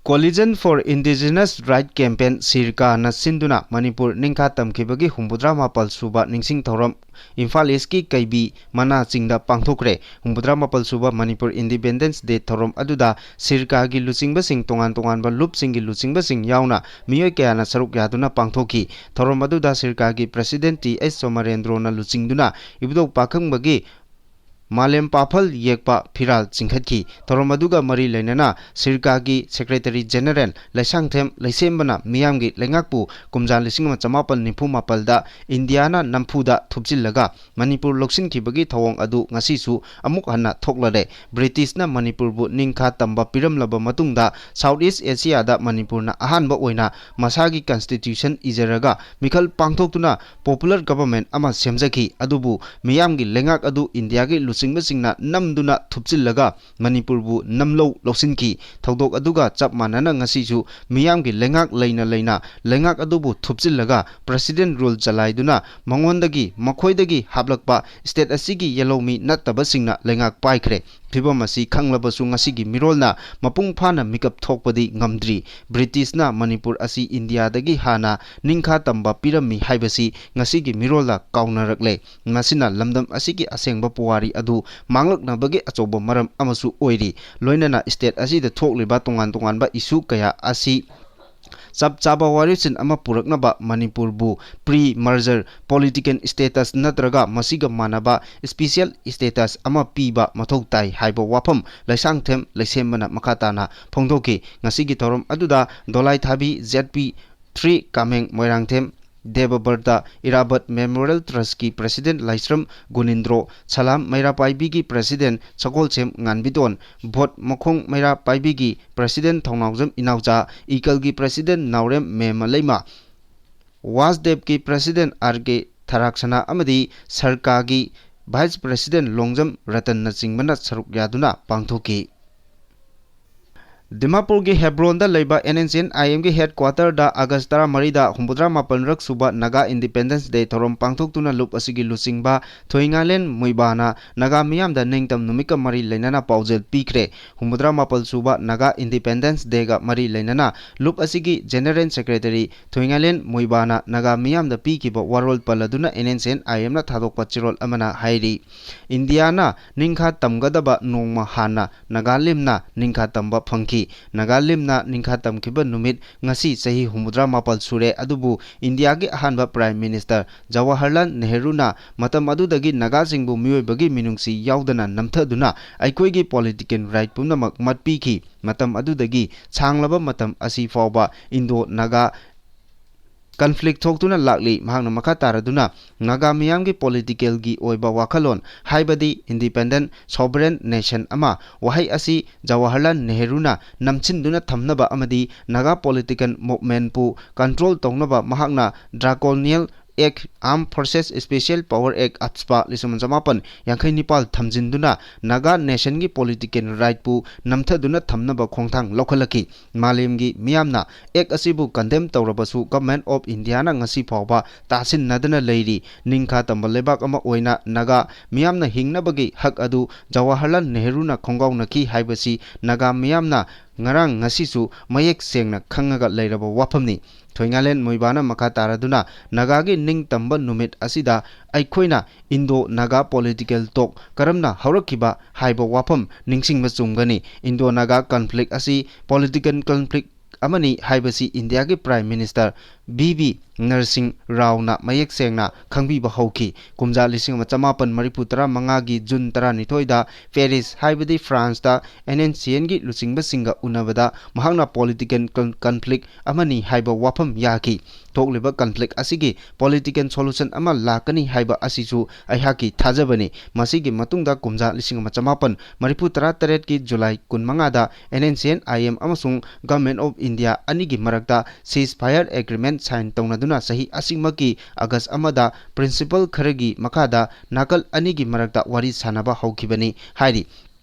Coalition for Indigenous Right Campaign, ꯁꯤꯔꯀꯥꯅ ꯁꯤꯟꯗꯨꯅ ꯃꯅꯤꯄꯨꯔ ꯅꯤꯡꯈꯥ ꯇꯝꯈꯤꯕꯒꯤ ꯍꯨꯝꯐꯨꯇꯔꯥ ꯃꯥꯄꯜ ꯁꯨꯕ ꯅꯤꯡꯁꯤꯡ ꯊꯧꯔꯝ ꯏꯝꯐꯥꯜ ꯏꯁꯀꯤ ꯀꯩꯕꯤ ꯃꯅꯥ ꯆꯤꯡꯗ ꯄꯥꯡꯊꯣꯛꯈ꯭ꯔꯦ꯫ ꯍꯨꯝꯐꯨꯇꯔꯥ ꯃꯥꯄꯜ ꯁꯨꯕ ꯃꯅꯤꯄꯨꯔ Independence Day ꯊꯧꯔꯝ ꯑꯗꯨꯗ ꯁꯤꯔꯀꯥꯒꯤ ꯂꯨꯆꯤꯡꯕꯁꯤꯡ, ꯇꯣꯉꯥꯟ ꯇꯣꯉꯥꯟꯕ ꯂꯨꯞꯁꯤꯡꯒꯤ ꯂꯨꯆꯤꯡꯕꯁꯤꯡ ꯌꯥꯎꯅ ꯃꯤꯑꯣꯏ ꯀꯌꯥꯅ ꯁꯔꯨꯛ ꯌꯥꯗꯨꯅ ꯄꯥꯡꯊꯣꯛꯈꯤ꯫ ꯊꯧꯔꯝ ꯑꯗꯨꯗ ꯁꯤꯔꯀꯥꯒꯤ President ꯇꯤ ꯑꯩꯆ ꯁꯣꯃꯔꯦꯟꯗ꯭ꯔꯣꯅ ꯂꯨꯆꯤꯡꯗꯨꯅ ꯏꯕꯨꯙꯧ ꯄꯥꯈꯪꯕꯒꯤ ꯃꯥꯂꯦꯝ ꯄꯥꯐꯜ ꯌꯦꯛꯄ ꯐꯤꯔꯥꯜ ꯆꯤꯡꯈꯠꯈꯤ꯫ ꯊꯧꯔꯝ ꯑꯗꯨꯒ ꯃꯔꯤ ꯂꯩꯅꯅ ꯁꯤꯔꯀꯥꯒꯤ Secretary General ꯂꯩꯁꯥꯡꯊꯦꯝ ꯂꯩꯁꯦꯝꯕꯅ ꯃꯤꯌꯥꯝꯒꯤ ꯂꯩꯉꯥꯛꯄꯨ ꯀꯨꯝꯖꯥ ꯂꯤꯁꯤꯡ ꯑꯃ ꯆꯃꯥꯄꯜ ꯅꯤꯐꯨ ꯃꯥꯄꯜꯗ ꯏꯟꯗꯤꯌꯥꯅ ꯅꯝꯐꯨꯗ ꯊꯨꯞꯆꯤꯜꯂꯒ ꯃꯅꯤꯄꯨꯔ ꯂꯧꯁꯤꯟꯈꯤꯕꯒꯤ ꯊꯧꯑꯣꯡ ꯑꯗꯨ ꯉꯁꯤꯁꯨ ꯑꯃꯨꯛ ꯍꯟꯅ ꯊꯣꯛꯂꯔꯦ꯫ ꯕ꯭ꯔꯤꯇꯤꯁꯅ ꯃꯅꯤꯄꯨꯔꯕꯨ ꯅꯤꯡꯈꯥ ꯇꯝꯕ ꯄꯤꯔꯝꯂꯕ ꯃꯇꯨꯡꯗ South East Asia ꯗ ꯃꯅꯤꯄꯨꯔꯅ ꯑꯍꯥꯟꯕ ꯑꯣꯏꯅ ꯃꯁꯥꯒꯤ Constitution ꯏꯖꯔꯒ ꯃꯤꯈꯜ ꯄꯥꯡꯊꯣꯛꯇꯨꯅ popular government ꯑꯃ ꯁꯦꯝꯖꯈꯤ꯫ ꯑꯗꯨꯕꯨ ꯃꯤꯌꯥꯝꯒꯤ ꯂꯩꯉꯥꯛ ꯑꯗꯨ ꯏꯟꯗꯤꯌꯥꯒꯤ ꯂꯨꯆꯤꯡꯕꯁꯤꯡꯅ ꯅꯝꯗꯨꯅ ꯊꯨꯞꯆꯤꯜꯂꯒ ꯃꯅꯤꯄꯨꯔꯕꯨ ꯅꯝꯂꯧ ꯂꯧꯁꯤꯟꯈꯤ꯫ ꯊꯧꯗꯣꯛ ꯑꯗꯨꯒ ꯆꯞ ꯃꯥꯟꯅꯅ ꯉꯁꯤꯁꯨ ꯃꯤꯌꯥꯝꯒꯤ ꯂꯩꯉꯥꯛ ꯂꯩꯅ ꯂꯩꯅ ꯂꯩꯉꯥꯛ ꯑꯗꯨꯕꯨ ꯊꯨꯞꯆꯤꯜꯂꯒ President Rule ꯆꯂꯥꯏꯗꯨꯅ ꯃꯉꯣꯟꯗꯒꯤ, ꯃꯈꯣꯏꯗꯒꯤ ꯍꯥꯞꯂꯛꯄ state ꯑꯁꯤꯒꯤ ꯌꯦꯜꯍꯧꯃꯤ ꯅꯠꯇꯕꯁꯤꯡꯅ ꯂꯩꯉꯥꯛ ꯄꯥꯏꯈ꯭ꯔꯦ꯫ ꯐꯤꯚꯝ ꯑꯁꯤ ꯈꯪꯂꯕꯁꯨ ꯉꯁꯤꯒꯤ ꯃꯤꯔꯣꯜꯅ ꯃꯄꯨꯡ ꯐꯥꯅ ꯃꯤꯀꯞ ꯊꯣꯛꯄꯗꯤ ꯉꯝꯗ꯭ꯔꯤ꯫ ꯕ꯭ꯔꯤꯇꯤꯁꯅ ꯃꯅꯤꯄꯨꯔ ꯑꯁꯤ ꯏꯟꯗꯤꯌꯥꯗꯒꯤ ꯍꯥꯟꯅ ꯅꯤꯡꯈꯥ ꯇꯝꯕ ꯄꯤꯔꯝꯃꯤ ꯍꯥꯏꯕꯁꯤ ꯉꯁꯤꯒꯤ ꯃꯤꯔꯣꯜꯗ ꯀꯥꯎꯅꯔꯛꯂꯦ꯫ ꯃꯁꯤꯅ ꯂꯝꯗꯝ ꯑꯁꯤꯒꯤ ꯑꯁꯦꯡꯕ ꯄꯨꯋꯥꯔꯤ ꯑꯗꯨ ꯃꯥꯡꯂꯛꯅꯕꯒꯤ ꯑꯆꯧꯕ ꯃꯔꯝ ꯑꯃꯁꯨ ꯑꯣꯏꯔꯤ꯫ ꯂꯣꯏꯅꯅ state ꯑꯁꯤꯗ ꯊꯣꯛꯂꯤꯕ ꯇꯣꯉꯥꯟ ꯇꯣꯉꯥꯟꯕ issue ꯀꯌꯥ ꯑꯁꯤ ꯆꯞ ꯆꯥꯕ ꯋꯥꯔꯦꯞꯁꯤꯟ ꯑꯃ ꯄꯨꯔꯛꯅꯕ ꯃꯅꯤꯄꯨꯔꯕꯨ pre-merger political status ꯅꯠꯇ꯭ꯔꯒ ꯃꯁꯤꯒ ꯃꯥꯟꯅꯕ special status ꯑꯃ ꯄꯤꯕ ꯃꯊꯧ ꯇꯥꯏ ꯍꯥꯏꯕ ꯋꯥꯐꯝ ꯂꯩꯁꯥꯡꯊꯦꯝ ꯂꯩꯁꯦꯝꯕꯅ ꯃꯈꯥ ꯇꯥꯅ ꯐꯣꯡꯗꯣꯛꯈꯤ꯫ ꯉꯁꯤꯒꯤ ꯊꯧꯔꯝ ꯑꯗꯨꯗ Dolaithabi Z P three Kameng Moirangthem, Debabrata Irabot memorial ꯇ꯭ꯔꯁꯀꯤ ꯄ꯭ꯔꯁꯤꯗꯦꯟ ꯂꯥꯏꯁ꯭ꯔꯝ ꯒꯨꯅꯤꯟꯗ꯭ꯔꯣ, ꯁꯂꯥꯝ ꯃꯩꯔꯥ ꯄꯥꯏꯕꯤꯒꯤ ꯄ꯭ꯔꯁꯤꯗꯦꯟ ꯁꯒꯣꯜꯁꯦꯝ ꯉꯥꯟꯕꯤꯗꯣꯟ, ꯚꯣꯠ ꯃꯈꯣꯡ ꯃꯩꯔꯥ ꯄꯥꯏꯕꯤꯒꯤ ꯄ꯭ꯔꯁꯤꯗꯦꯟ ꯊꯧꯅꯥꯎꯖꯝ ꯏꯅꯥꯎꯆꯥ, ꯏꯀꯜꯒꯤ ꯄ꯭ꯔꯁꯤꯗꯦꯟ ꯅꯥꯎꯔꯦꯝ ꯃꯦꯃꯂꯩꯃ, ꯋꯥꯁꯗꯦꯕꯀꯤ ꯄ꯭ꯔꯁꯤꯗꯦꯟ ꯑꯥꯔ ꯀꯦ ꯊꯔꯥꯛꯁꯅꯥ ꯑꯃꯗꯤ ꯁꯔꯀꯥꯒꯤ ꯚꯥꯏꯁ ꯄ꯭ꯔꯁꯤꯗꯦꯟ ꯂꯣꯡꯖꯝ ꯔꯇꯟꯅꯆꯤꯡꯕꯅ ꯁꯔꯨꯛ ꯌꯥꯗꯨꯅ ꯄꯥꯡꯊꯣꯛꯈꯤ꯫ ꯗꯤꯃꯥꯄꯨꯔꯒꯤ ꯍꯦꯕ꯭ꯔꯣꯟꯗ ꯂꯩꯕ ꯑꯦꯟ ꯑꯦꯟ ꯁꯤ ꯑꯦꯟ ꯑꯥꯏ ꯑꯦꯝꯒꯤ ꯍꯦꯗ ꯀ꯭ꯋꯥꯇꯔꯗ ꯑꯥꯒꯁ ꯇꯔꯥꯃꯔꯤꯗ ꯍꯨꯝꯐꯨꯇꯔꯥ ꯃꯥꯄꯜꯔꯛ ꯁꯨꯕ ꯅꯥꯒꯥ ꯏꯟꯗꯤꯄꯦꯟꯗꯦꯟꯁ ꯗꯦ ꯊꯧꯔꯝ ꯄꯥꯡꯊꯣꯛꯇꯨꯅ ꯂꯨꯞ ꯑꯁꯤꯒꯤ ꯂꯨꯆꯤꯡꯕ ꯊꯣꯏꯉꯥꯂꯦꯟ ꯃꯨꯏꯕꯥꯅ ꯅꯥꯒꯥ ꯃꯤꯌꯥꯝꯗ ꯅꯤꯡꯇꯝ ꯅꯨꯃꯤꯠꯀ ꯃꯔꯤ ꯂꯩꯅꯅ ꯄꯥꯎꯖꯦꯜ ꯄꯤꯈ꯭ꯔꯦ꯫ ꯍꯨꯝꯐꯨꯇꯔꯥ ꯃꯥꯄꯜ ꯁꯨꯕ ꯅꯥꯒꯥ ꯏꯟꯗꯤꯄꯦꯟꯗꯦꯟꯁ ꯗꯦꯒ ꯃꯔꯤ ꯂꯩꯅꯅ ꯂꯨꯞ ꯑꯁꯤꯒꯤ ꯖꯦꯅꯔꯦꯜ ꯁꯦꯀ꯭ꯔꯦꯇꯔꯤ ꯊꯣꯏꯉꯥꯂꯦꯟ ꯃꯨꯏꯕꯥꯅ ꯅꯥꯒꯥ ꯃꯤꯌꯥꯝꯗ ꯄꯤꯈꯤꯕ ꯋꯥꯔꯣꯜ ꯄꯜꯂꯗꯨꯅ ꯑꯦꯟ ꯑꯦꯟ ꯁꯤ ꯑꯦꯟ ꯑꯥꯏ ꯑꯦꯝꯅ ꯊꯥꯗꯣꯛꯄ ꯆꯦꯔꯣꯜ ꯑꯃꯅ ꯍꯥꯏꯔꯤ, ꯏꯟꯗꯤꯌꯥꯅ ꯅꯤꯡꯈꯥ ꯇꯝꯒꯗꯕ ꯅꯣꯡꯃ ꯍꯥꯟꯅ ꯅꯥꯒꯥꯂꯦꯟꯅ ꯅꯤꯡꯈꯥ ꯇꯝꯕ ꯐꯪꯈꯤ꯫ ꯅꯥꯒꯥꯂꯦꯟꯅ ꯅꯤꯡꯈꯥ ꯇꯝꯈꯤꯕ ꯅꯨꯃꯤꯠ ꯉꯁꯤ ꯆꯍꯤ ꯍꯨꯝꯐꯨꯇꯔꯥ ꯃꯥꯄꯜ ꯁꯨꯔꯦ, ꯑꯗꯨꯕꯨ ꯏꯟꯗꯤꯌꯥꯒꯤ ꯑꯍꯥꯟꯕ ꯄ꯭ꯔꯥꯏꯝ ꯃꯤꯅꯤꯁꯇꯔ ꯖꯋꯥꯍꯔꯂꯥꯜ ꯅꯦꯍꯔꯨꯅ ꯃꯇꯝ ꯑꯗꯨꯗꯒꯤ ꯅꯥꯒꯥꯁꯤꯡꯕꯨ ꯃꯤꯑꯣꯏꯕꯒꯤ ꯃꯤꯅꯨꯡꯁꯤ ꯌꯥꯎꯗꯅ ꯅꯝꯊꯗꯨꯅ ꯑꯩꯈꯣꯏꯒꯤ ꯄꯣꯂꯤꯇꯤꯀꯦꯜ ꯔꯥꯏꯠ ꯄꯨꯝꯅꯃꯛ ꯃꯠꯄꯤꯈꯤ꯫ ꯃꯇꯝ ꯑꯗꯨꯗꯒꯤ ꯁꯥꯡꯂꯕ ꯃꯇꯝ ꯑꯁꯤ ꯐꯥꯎꯕ ꯏꯟꯗꯣ ꯅꯥꯒꯥ ꯀꯟꯐ꯭ꯂꯤꯛ ꯊꯣꯛꯇꯨꯅ ꯂꯥꯛꯂꯤ꯫ ꯃꯍꯥꯛꯅ ꯃꯈꯥ ꯇꯥꯔꯗꯨꯅ ꯅꯥꯒꯥ ꯃꯤꯌꯥꯝꯒꯤ ꯄꯣꯂꯤꯇꯤꯀꯦꯜꯒꯤ ꯑꯣꯏꯕ ꯋꯥꯈꯜꯂꯣꯟ, ꯍꯥꯏꯕꯗꯤ ꯏꯟꯗꯤꯄꯦꯟꯗꯦꯟ ꯁꯣꯚꯔꯦꯟ ꯅꯦꯁꯟ ꯑꯃ, ꯋꯥꯍꯩ ꯑꯁꯤ ꯖꯋꯥꯍꯔꯂꯥꯜ ꯅꯦꯍꯔꯨꯅ ꯅꯝꯁꯤꯟꯗꯨꯅ ꯊꯝꯅꯕ ꯑꯃꯗꯤ ꯅꯥꯒꯥ ꯄꯣꯂꯤꯇꯤꯀꯦꯜ ꯃꯨꯚꯃꯦꯟꯠꯄꯨ ꯀꯟꯇ꯭ꯔꯣꯜ ꯇꯧꯅꯕ ꯃꯍꯥꯛꯅ ꯗ꯭ꯔꯥꯀꯣꯅꯤꯌꯦꯜ ꯑꯦꯛ, ꯑꯥꯔꯝ ꯐꯣꯔꯁꯦꯁ ꯁ꯭ꯄꯦꯁꯤꯌꯦꯜ ꯄꯥꯋꯔ ꯑꯦꯛ, ꯑꯞꯁꯄꯥ, ꯂꯤꯁꯤꯡ ꯑꯃ ꯆꯃꯥꯄꯟ ꯌꯥꯡꯈꯩ ꯅꯤꯄꯥꯜ ꯊꯝꯖꯤꯟꯗꯨꯅ ꯅꯥꯒꯥ ꯅꯦꯁꯟꯒꯤ ꯄꯣꯂꯤꯇꯤꯀꯦꯜ ꯔꯥꯏꯠꯄꯨ ꯅꯝꯊꯗꯨꯅ ꯊꯝꯅꯕ ꯈꯣꯡꯊꯥꯡ ꯂꯧꯈꯠꯂꯛꯈꯤ꯫ ꯃꯥꯂꯦꯝꯒꯤ ꯃꯤꯌꯥꯝꯅ ꯑꯦꯛ ꯑꯁꯤꯕꯨ ꯀꯟꯗꯦꯝ ꯇꯧꯔꯕꯁꯨ, ꯒꯚꯔꯟꯃꯦꯟꯠ ꯑꯣꯐ ꯏꯟꯗꯤꯌꯥꯅ ꯉꯁꯤ ꯐꯥꯎꯕ ꯇꯥꯁꯤꯟꯅꯗꯅ ꯂꯩꯔꯤ꯫ ꯅꯤꯡꯈꯥ ꯇꯝꯕ ꯂꯩꯕꯥꯛ ꯑꯃ ꯑꯣꯏꯅ ꯅꯥꯒꯥ ꯃꯤꯌꯥꯝꯅ ꯍꯤꯡꯅꯕꯒꯤ ꯍꯛ ꯑꯗꯨ ꯖꯋꯥꯍꯔꯂꯥꯜ ꯅꯦꯍꯔꯨꯅ ꯈꯣꯡꯒꯥꯎꯅꯈꯤ ꯍꯥꯏꯕꯁꯤ ꯅꯥꯒꯥ ꯃꯤꯌꯥꯝꯅ ꯉꯔꯥꯡ ꯉꯁꯤꯁꯨ ꯃꯌꯦꯛ ꯁꯦꯡꯅ ꯈꯪꯉꯒ ꯂꯩꯔꯕ ꯋꯥꯐꯝꯅꯤ꯫ ꯊꯣꯏꯉꯥꯂꯦꯟ ꯃꯨꯏꯕꯥꯅ ꯃꯈꯥ ꯇꯥꯔꯗꯨꯅ ꯅꯥꯒꯥꯒꯤ ꯅꯤꯡꯇꯝꯕ ꯅꯨꯃꯤꯠ ꯑꯁꯤꯗ ꯑꯩꯈꯣꯏꯅ ꯏꯟꯗꯣ ꯅꯥꯒꯥ ꯄꯣꯂꯤꯇꯤꯀꯦꯜ ꯇꯣꯛ ꯀꯔꯝꯅ ꯍꯧꯔꯛꯈꯤꯕ ꯍꯥꯏꯕ ꯋꯥꯐꯝ ꯅꯤꯡꯁꯤꯡꯕ ꯆꯨꯝꯒꯅꯤ꯫ ꯏꯟꯗꯣ ꯅꯥꯒꯥ ꯀꯟꯐ꯭ꯂꯤꯛ ꯑꯁꯤ ꯄꯣꯂꯤꯇꯤꯀꯦꯜ ꯀꯟꯐ꯭ꯂꯤꯛ ꯑꯃꯅꯤ ꯍꯥꯏꯕꯁꯤ ꯏꯟꯗꯤꯌꯥꯒꯤ ꯄ꯭ꯔꯥꯏꯝ ꯃꯤꯅꯤꯁꯇꯔ ꯚꯤ ꯕꯤ ꯅꯔꯁꯤꯡ ꯔꯥꯎꯅ ꯃꯌꯦꯛ ꯁꯦꯡꯅ ꯈꯪꯕꯤꯕ ꯍꯧꯈꯤ꯫ ꯀꯨꯝꯖꯥ ꯂꯤꯁꯤꯡ ꯑꯃ ꯆꯃꯥꯄꯟ ꯃꯔꯤꯐꯨ ꯇꯔꯥ ꯃꯉꯥꯒꯤ ꯖꯨꯟ ꯇꯔꯥꯅꯤꯊꯣꯏꯗ ꯄꯦꯔꯤꯁ, ꯍꯥꯏꯕꯗꯤ ꯐ꯭ꯔꯥꯟꯁꯇ, ꯑꯦꯟ ꯑꯦꯟ ꯁꯤ ꯑꯦꯟꯒꯤ ꯂꯨꯆꯤꯡꯕꯁꯤꯡꯒ ꯎꯅꯕꯗ ꯃꯍꯥꯛꯅ political con-, conflict ꯑꯃꯅꯤ ꯍꯥꯏꯕ ꯋꯥꯐꯝ ꯌꯥꯈꯤ꯫ ꯊꯣꯛꯂꯤꯕ conflict ꯑꯁꯤꯒꯤ political solution ꯑꯃ ꯂꯥꯛꯀꯅꯤ ꯍꯥꯏꯕ ꯑꯁꯤꯁꯨ ꯑꯩꯍꯥꯛꯀꯤ ꯊꯥꯖꯕꯅꯤ꯫ ꯃꯁꯤꯒꯤ ꯃꯇꯨꯡꯗ ꯀꯨꯝꯖꯥ ꯂꯤꯁꯤꯡ ꯑꯃ ꯆꯃꯥꯄꯟ ꯃꯔꯤꯐꯨ ꯇꯔꯥ ꯇꯔꯦꯠꯀꯤ ꯖꯨꯂꯥꯏ ꯀꯨꯟꯃꯉꯥꯗ N N C N I M ꯑꯃꯁꯨꯡ Government of India ꯑꯅꯤꯒꯤ ꯃꯔꯛꯇ ceasefire agreement sign ꯇꯧꯅꯗꯨꯅ ꯆꯍꯤ ꯑꯁꯤꯃꯛꯀꯤ ꯑꯥꯒꯁ ꯑꯃꯗ principle ꯈꯔꯒꯤ ꯃꯈꯥꯗ ꯅꯥꯀꯜ ꯑꯅꯤꯒꯤ ꯃꯔꯛꯇ ꯋꯥꯔꯤ ꯁꯥꯅꯕ ꯍꯧꯈꯤꯕꯅꯤ ꯍꯥꯏꯔꯤ꯫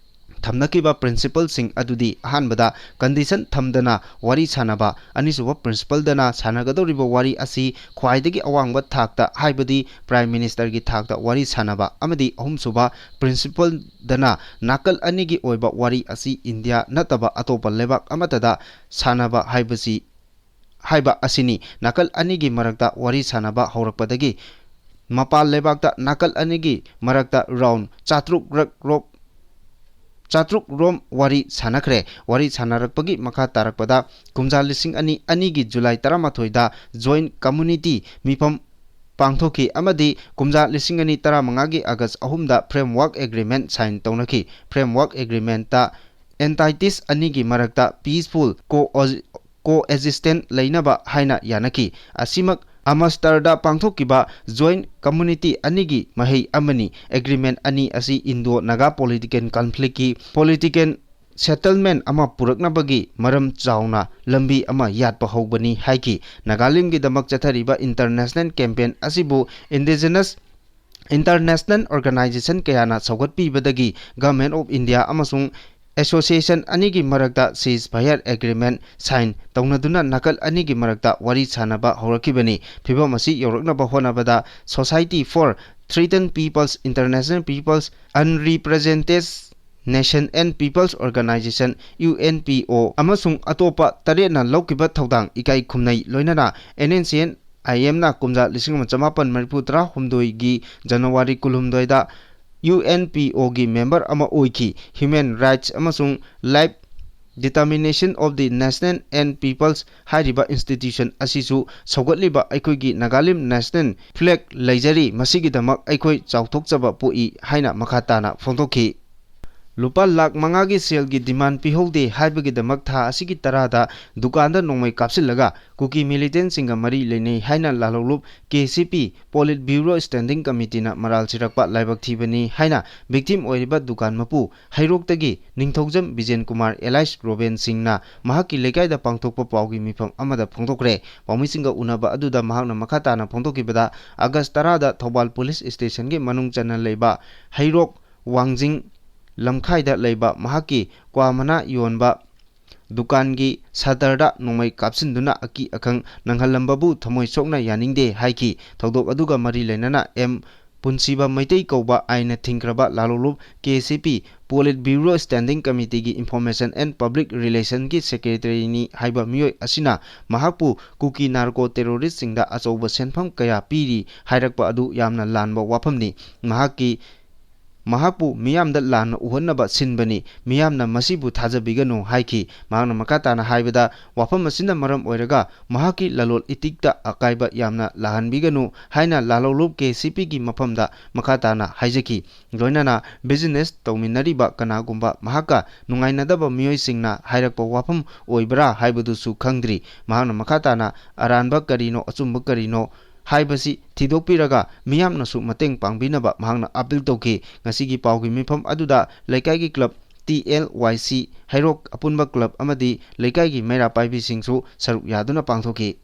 ꯊꯝꯅꯈꯤꯕ principleꯁꯤꯡ ꯑꯗꯨꯗꯤ ꯑꯍꯥꯟꯕꯗ condition ꯊꯝꯗꯅ ꯋꯥꯔꯤ ꯁꯥꯅꯕ, ꯑꯅꯤꯁꯨꯕ principleꯗꯅ ꯁꯥꯟꯅꯒꯗꯧꯔꯤꯕ ꯋꯥꯔꯤ ꯑꯁꯤ ꯈ꯭ꯋꯥꯏꯗꯒꯤ ꯑꯋꯥꯡꯕ ꯊꯥꯛꯇ, ꯍꯥꯏꯕꯗꯤ Prime Ministerꯒꯤ ꯊꯥꯛꯇ ꯋꯥꯔꯤ ꯁꯥꯅꯕ, ꯑꯃꯗꯤ ꯑꯍꯨꯝꯁꯨꯕ principleꯗꯅ ꯅꯥꯀꯜ ꯑꯅꯤꯒꯤ ꯑꯣꯏꯕ ꯋꯥꯔꯤ ꯑꯁꯤ ꯏꯟꯗꯤꯌꯥ ꯅꯠꯇꯕ ꯑꯇꯣꯞꯄ ꯂꯩꯕꯥꯛ ꯑꯃꯠꯇꯗ ꯁꯥꯅꯕ ꯍꯥꯏꯕꯁꯤ, ꯍꯥꯏꯕ ꯑꯁꯤꯅꯤ꯫ ꯅꯥꯀꯜ ꯑꯅꯤꯒꯤ ꯃꯔꯛꯇ ꯋꯥꯔꯤ ꯁꯥꯅꯕ ꯍꯧꯔꯛꯄꯗꯒꯤ ꯃꯄꯥꯟ ꯂꯩꯕꯥꯛꯇ ꯅꯥꯀꯜ ꯑꯅꯤꯒꯤ ꯃꯔꯛꯇ round ꯆꯥꯇ꯭ꯔꯨꯛ ꯔꯛ ꯔꯣꯞ, ꯆꯥꯇ꯭ꯔꯨꯛ ꯔꯣꯝ ꯋꯥꯔꯤ ꯁꯥꯅꯈ꯭ꯔꯦ꯫ ꯋꯥꯔꯤ ꯁꯥꯅꯔꯛꯄꯒꯤ ꯃꯈꯥ ꯇꯥꯔꯛꯄꯗ ꯀꯨꯝꯖꯥ ꯂꯤꯁꯤꯡ ꯑꯅꯤ ꯑꯅꯤꯒꯤ ꯖꯨꯂꯥꯏ ꯇꯔꯥꯃꯥꯊꯣꯏꯗ joint community ꯃꯤꯐꯝ ꯄꯥꯡꯊꯣꯛꯈꯤ ꯑꯃꯗꯤ ꯀꯨꯝꯖꯥ ꯂꯤꯁꯤꯡ ꯑꯅꯤ ꯇꯔꯥꯃꯉꯥꯒꯤ ꯑꯥꯒꯁ ꯑꯍꯨꯝꯗ framework agreement sign ꯇꯧꯅꯈꯤ꯫ Framework agreementꯇ entities ꯑꯅꯤꯒꯤ ꯃꯔꯛꯇ peaceful co-, coexistence ꯂꯩꯅꯕ ꯍꯥꯏꯅ ꯌꯥꯅꯈꯤ꯫ ꯑꯁꯤꯃꯛ ꯑꯃꯁꯇꯔꯗ ꯄꯥꯡꯊꯣꯛꯈꯤꯕ joint community ꯑꯅꯤꯒꯤ ꯃꯍꯩ ꯑꯃꯅꯤ꯫ Agreement ꯑꯅꯤ ꯑꯁꯤ Indo-Naga political conflictꯀꯤ political settlement ꯑꯃ ꯄꯨꯔꯛꯅꯕꯒꯤ ꯃꯔꯝ ꯆꯥꯎꯅ ꯂꯝꯕꯤ ꯑꯃ ꯌꯥꯠꯄ ꯍꯧꯕꯅꯤ ꯍꯥꯏꯈꯤ꯫ ꯅꯥꯒꯥꯂꯦꯟꯒꯤꯗꯃꯛ ꯆꯠꯊꯔꯤꯕ international campaign ꯑꯁꯤꯕꯨ indigenous international organization ꯀꯌꯥꯅ ꯁꯧꯒꯠꯄꯤꯕꯗꯒꯤ Government of India ꯑꯃꯁꯨꯡ association ꯑꯅꯤꯒꯤ ꯃꯔꯛꯇ ceasefire agreement sign ꯇꯧꯅꯗꯨꯅ ꯅꯥꯀꯜ ꯑꯅꯤꯒꯤ ꯃꯔꯛꯇ ꯋꯥꯔꯤ ꯁꯥꯅꯕ ꯍꯧꯔꯛꯈꯤꯕꯅꯤ꯫ ꯐꯤꯚꯝ ꯑꯁꯤ ꯌꯧꯔꯛꯅꯕ ꯍꯣꯠꯅꯕꯗ Society for Threatened Peoples, International Peoples, Unrepresented Nation and Peoples Organization, U N P O, ꯑꯃꯁꯨꯡ ꯑꯇꯣꯞꯄ ꯇꯔꯦꯠꯅ ꯂꯧꯈꯤꯕ ꯊꯧꯗꯥꯡ ꯏꯀꯥꯏ ꯈꯨꯝꯅꯩ, ꯂꯣꯏꯅꯅ N N C N I M ꯅ ꯀꯨꯝꯖꯥ ꯂꯤꯁꯤꯡ ꯑꯃ ꯆꯃꯥꯄꯟ ꯃꯔꯤꯐꯨ ꯇꯔꯥꯍꯨꯝꯗꯣꯏꯒꯤ January ꯀꯨꯟꯍꯨꯝꯗꯣꯏꯗ U N P O ꯒꯤ member ꯑꯃ ꯑꯣꯏꯈꯤ꯫ Human rights ꯑꯃꯁꯨꯡ life Determination of the National and Peoples ꯍꯥꯏꯔꯤꯕ institution ꯑꯁꯤꯁꯨ ꯁꯧꯒꯠꯂꯤꯕ ꯑꯩꯈꯣꯏꯒꯤ ꯅꯥꯒꯥꯂꯦꯟ national flag ꯂꯩꯖꯔꯤ, ꯃꯁꯤꯒꯤꯗꯃꯛ ꯑꯩꯈꯣꯏ ꯆꯥꯎꯊꯣꯛꯆꯕ ꯄꯣꯛꯏ ꯍꯥꯏꯅ ꯃꯈꯥ ꯇꯥꯅ ꯐꯣꯡꯗꯣꯛꯈꯤ꯫ ꯂꯨꯄꯥ ꯂꯥꯈ ꯃꯉꯥꯒꯤ ꯁꯦꯜꯒꯤ demand ꯄꯤꯍꯧꯗꯦ ꯍꯥꯏꯕꯒꯤꯗꯃꯛ ꯊꯥ ꯑꯁꯤꯒꯤ ꯇꯔꯥꯗ ꯗꯨꯀꯥꯟꯗ ꯅꯣꯡꯃꯩ ꯀꯥꯞꯁꯤꯜꯂꯒ ꯀꯨꯀꯤ militantꯁꯤꯡꯒ ꯃꯔꯤ ꯂꯩꯅꯩ ꯍꯥꯏꯅ ꯂꯥꯜꯍꯧꯂꯨꯞ ꯀꯦ ꯁꯤ ꯄꯤ Politburo Standing Committeeꯅ ꯃꯔꯥꯜ ꯁꯤꯔꯛꯄ ꯂꯥꯏꯕꯛ ꯊꯤꯕꯅꯤ ꯍꯥꯏꯅ victim ꯑꯣꯏꯔꯤꯕ ꯗꯨꯀꯥꯟ ꯃꯄꯨ ꯍꯩꯔꯣꯛꯇꯒꯤ ꯅꯤꯡꯊꯧꯖꯝ ꯕꯤꯖꯦꯟ ꯀꯨꯃꯥꯔ alias ꯔꯣꯕꯦꯟ ꯁꯤꯡꯅ ꯃꯍꯥꯛꯀꯤ ꯂꯩꯀꯥꯏꯗ ꯄꯥꯡꯊꯣꯛꯄ ꯄꯥꯎꯒꯤ ꯃꯤꯐꯝ ꯑꯃꯗ ꯐꯣꯡꯗꯣꯛꯈ꯭ꯔꯦ꯫ ꯄꯥꯎꯃꯤꯁꯤꯡꯒ ꯎꯅꯕ ꯑꯗꯨꯗ ꯃꯍꯥꯛꯅ ꯃꯈꯥ ꯇꯥꯅ ꯐꯣꯡꯗꯣꯛꯈꯤꯕꯗ, ꯑꯥꯒꯁ ꯇꯔꯥꯗ ꯊꯧꯕꯥꯜ police stationꯒꯤ ꯃꯅꯨꯡ ꯆꯟꯅ ꯂꯩꯕ ꯍꯩꯔꯣꯛ ꯋꯥꯡꯖꯤꯡ ꯂꯝꯈꯥꯏꯗ ꯂꯩꯕ ꯃꯍꯥꯛꯀꯤ ꯀ꯭ꯋꯥ ꯃꯅꯥ ꯌꯣꯟꯕ ꯗꯨꯀꯥꯟꯒꯤ shutterꯗ ꯅꯣꯡꯃꯩ ꯀꯥꯞꯁꯤꯟꯗꯨꯅ ꯑꯀꯤ ꯑꯈꯪ ꯅꯪꯍꯜꯂꯝꯕꯕꯨ ꯊꯃꯣꯏ ꯁꯣꯛꯅ ꯌꯥꯅꯤꯡꯗꯦ ꯍꯥꯏꯈꯤ꯫ ꯊꯧꯗꯣꯛ ꯑꯗꯨꯒ ꯃꯔꯤ ꯂꯩꯅꯅ ꯑꯦꯝ ꯄꯨꯟꯁꯤꯕ ꯃꯩꯇꯩ ꯀꯧꯕ ꯑꯥꯏꯟꯅ ꯊꯤꯡꯈ꯭ꯔꯕ ꯂꯥꯂꯣꯂꯨꯞ K C P Politburo Standing Committeeꯒꯤ Information and Public Relationꯒꯤ secretaryꯅꯤ ꯍꯥꯏꯕ ꯃꯤꯑꯣꯏ ꯑꯁꯤꯅ ꯃꯍꯥꯛꯄꯨ ꯀꯨꯀꯤ narco terroristꯁꯤꯡꯗ ꯑꯆꯧꯕ ꯁꯦꯟꯐꯝ ꯀꯌꯥ ꯄꯤꯔꯤ ꯍꯥꯏꯔꯛꯄ ꯑꯗꯨ ꯌꯥꯝꯅ ꯂꯥꯟꯕ ꯋꯥꯐꯝꯅꯤ꯫ ꯃꯍꯥꯛꯀꯤ ꯃꯍꯥꯛꯄꯨ ꯃꯤꯌꯥꯝꯗ ꯂꯥꯟꯅ ꯎꯍꯟꯅꯕ ꯁꯤꯟꯕꯅꯤ꯫ ꯃꯤꯌꯥꯝꯅ ꯃꯁꯤꯕꯨ ꯊꯥꯖꯕꯤꯒꯅꯨ ꯍꯥꯏꯈꯤ꯫ ꯃꯍꯥꯛꯅ ꯃꯈꯥ ꯇꯥꯅ ꯍꯥꯏꯕꯗ, ꯋꯥꯐꯝ ꯑꯁꯤꯅ ꯃꯔꯝ ꯑꯣꯏꯔꯒ ꯃꯍꯥꯛꯀꯤ ꯂꯂꯣꯟ ꯏꯇꯤꯛꯇ ꯑꯀꯥꯏꯕ ꯌꯥꯝꯅ ꯂꯥꯛꯍꯟꯕꯤꯒꯅꯨ ꯍꯥꯏꯅ ꯂꯥꯂꯣꯂꯨꯞ ꯀꯦ ꯁꯤ ꯄꯤꯒꯤ ꯃꯐꯝꯗ ꯃꯈꯥ ꯇꯥꯅ ꯍꯥꯏꯖꯈꯤ꯫ ꯂꯣꯏꯅꯅ business ꯇꯧꯃꯤꯟꯅꯔꯤꯕ ꯀꯅꯥꯒꯨꯝꯕ ꯃꯍꯥꯛꯀ ꯅꯨꯡꯉꯥꯏꯅꯗꯕ ꯃꯤꯑꯣꯏꯁꯤꯡꯅ ꯍꯥꯏꯔꯛꯄ ꯋꯥꯐꯝ ꯑꯣꯏꯕ꯭ꯔꯥ ꯍꯥꯏꯕꯗꯨꯁꯨ ꯈꯪꯗ꯭ꯔꯤ꯫ ꯃꯍꯥꯛꯅ ꯃꯈꯥ ꯇꯥꯅ ꯑꯔꯥꯟꯕ ꯀꯔꯤꯅꯣ, ꯑꯆꯨꯝꯕ ꯀꯔꯤꯅꯣ ꯍꯥꯏꯕꯁꯤ ꯊꯤꯗꯣꯛꯄꯤꯔꯒ ꯃꯤꯌꯥꯝꯅꯁꯨ ꯃꯇꯦꯡ ꯄꯥꯡꯕꯤꯅꯕ ꯃꯍꯥꯛꯅ appeal ꯇꯧꯈꯤ꯫ ꯉꯁꯤꯒꯤ ꯄꯥꯎꯒꯤ ꯃꯤꯐꯝ ꯑꯗꯨꯗ ꯂꯩꯀꯥꯏꯒꯤ club ꯇꯤ ꯑꯦꯜ ꯋꯥꯏ ꯁꯤ, ꯍꯩꯔꯣꯛ ꯑꯄꯨꯟꯕ club ꯑꯃꯗꯤ ꯂꯩꯀꯥꯏꯒꯤ ꯃꯩꯔꯥ ꯄꯥꯏꯕꯤꯁꯤꯡꯁꯨ ꯁꯔꯨꯛ ꯌꯥꯗꯨꯅ ꯄꯥꯡꯊꯣꯛꯈꯤ꯫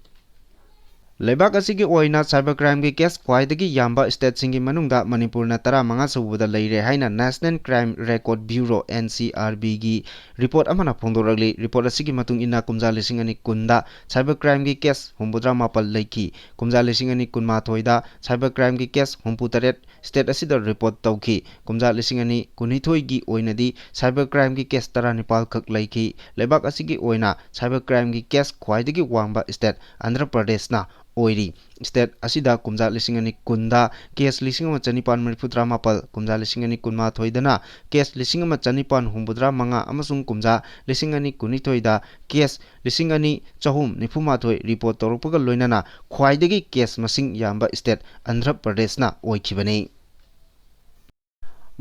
ꯂꯩꯕꯥꯛ ꯑꯁꯤꯒꯤ ꯑꯣꯏꯅ cyber crimeꯒꯤ case ꯈ꯭ꯋꯥꯏꯗꯒꯤ ꯌꯥꯝꯕ stateꯁꯤꯡꯒꯤ ꯃꯅꯨꯡꯗ ꯃꯅꯤꯄꯨꯔꯅ ꯇꯔꯥꯃꯉꯥ ꯁꯨꯕꯗ ꯂꯩꯔꯦ ꯍꯥꯏꯅ National Crime Record Bureau, N C R Bꯒꯤ report ꯑꯃꯅ ꯐꯣꯡꯗꯣꯔꯛꯂꯤ꯫ Report ꯑꯁꯤꯒꯤ ꯃꯇꯨꯡ ꯏꯟꯅ, ꯀꯨꯝꯖꯥ ꯂꯤꯁꯤꯡ ꯑꯅꯤ ꯀꯨꯟꯗ cyber crimeꯒꯤ case ꯍꯨꯝꯐꯨꯇꯔꯥ ꯃꯥꯄꯜ ꯂꯩꯈꯤ꯫ ꯀꯨꯝꯖꯥ ꯂꯤꯁꯤꯡ ꯑꯅꯤ ꯀꯨꯟꯃꯥꯊꯣꯏꯗ cyber crimeꯒꯤ case ꯍꯨꯝꯐꯨꯇꯔꯦꯠ state ꯑꯁꯤꯗ report ꯇꯧꯈꯤ꯫ ꯀꯨꯝꯖꯥ ꯂꯤꯁꯤꯡ ꯑꯅꯤ ꯀꯨꯟꯅꯤꯊꯣꯏꯒꯤ ꯑꯣꯏꯅꯗꯤ cyber crimeꯒꯤ case ꯇꯔꯥꯅꯤꯄꯥꯜ ꯈꯛ ꯂꯩꯈꯤ꯫ ꯂꯩꯕꯥꯛ ꯑꯁꯤꯒꯤ ꯑꯣꯏꯅ cyber crimeꯒꯤ case ꯈ꯭ꯋꯥꯏꯗꯒꯤ ꯋꯥꯡꯕ state ꯑꯟꯙ꯭ꯔ ꯄ꯭ꯔꯗꯦꯁꯅ ꯑꯣꯏꯔꯤ꯫ State ꯑꯁꯤꯗ ꯀꯨꯝꯖꯥ ꯂꯤꯁꯤꯡ ꯑꯅꯤ ꯀꯨꯟꯗ case ꯂꯤꯁꯤꯡ ꯑꯃ ꯆꯅꯤꯄꯥꯟ ꯃꯔꯤꯐꯨꯇꯔꯥ ꯃꯥꯄꯜ, ꯀꯨꯝꯖꯥ ꯂꯤꯁꯤꯡ ꯑꯅꯤ ꯀꯨꯟꯃꯥꯊꯣꯏꯗꯅ case ꯂꯤꯁꯤꯡ ꯑꯃ ꯆꯅꯤꯄꯥꯟ ꯍꯨꯝꯐꯨꯇꯔꯥ ꯃꯉꯥ ꯑꯃꯁꯨꯡ ꯀꯨꯝꯖꯥ ꯂꯤꯁꯤꯡ ꯑꯅꯤ ꯀꯨꯟꯅꯤꯊꯣꯏꯗ case ꯂꯤꯁꯤꯡ ꯑꯅꯤ ꯆꯍꯨꯝ ꯅꯤꯐꯨꯃꯥꯊꯣꯏ report ꯇꯧꯔꯛꯄꯒ ꯂꯣꯏꯅꯅ ꯈ꯭ꯋꯥꯏꯗꯒꯤ case ꯃꯁꯤꯡ ꯌꯥꯝꯕ state ꯑꯟꯙ꯭ꯔ ꯄ꯭ꯔꯗꯦꯁꯅ ꯑꯣꯏꯈꯤꯕꯅꯤ꯫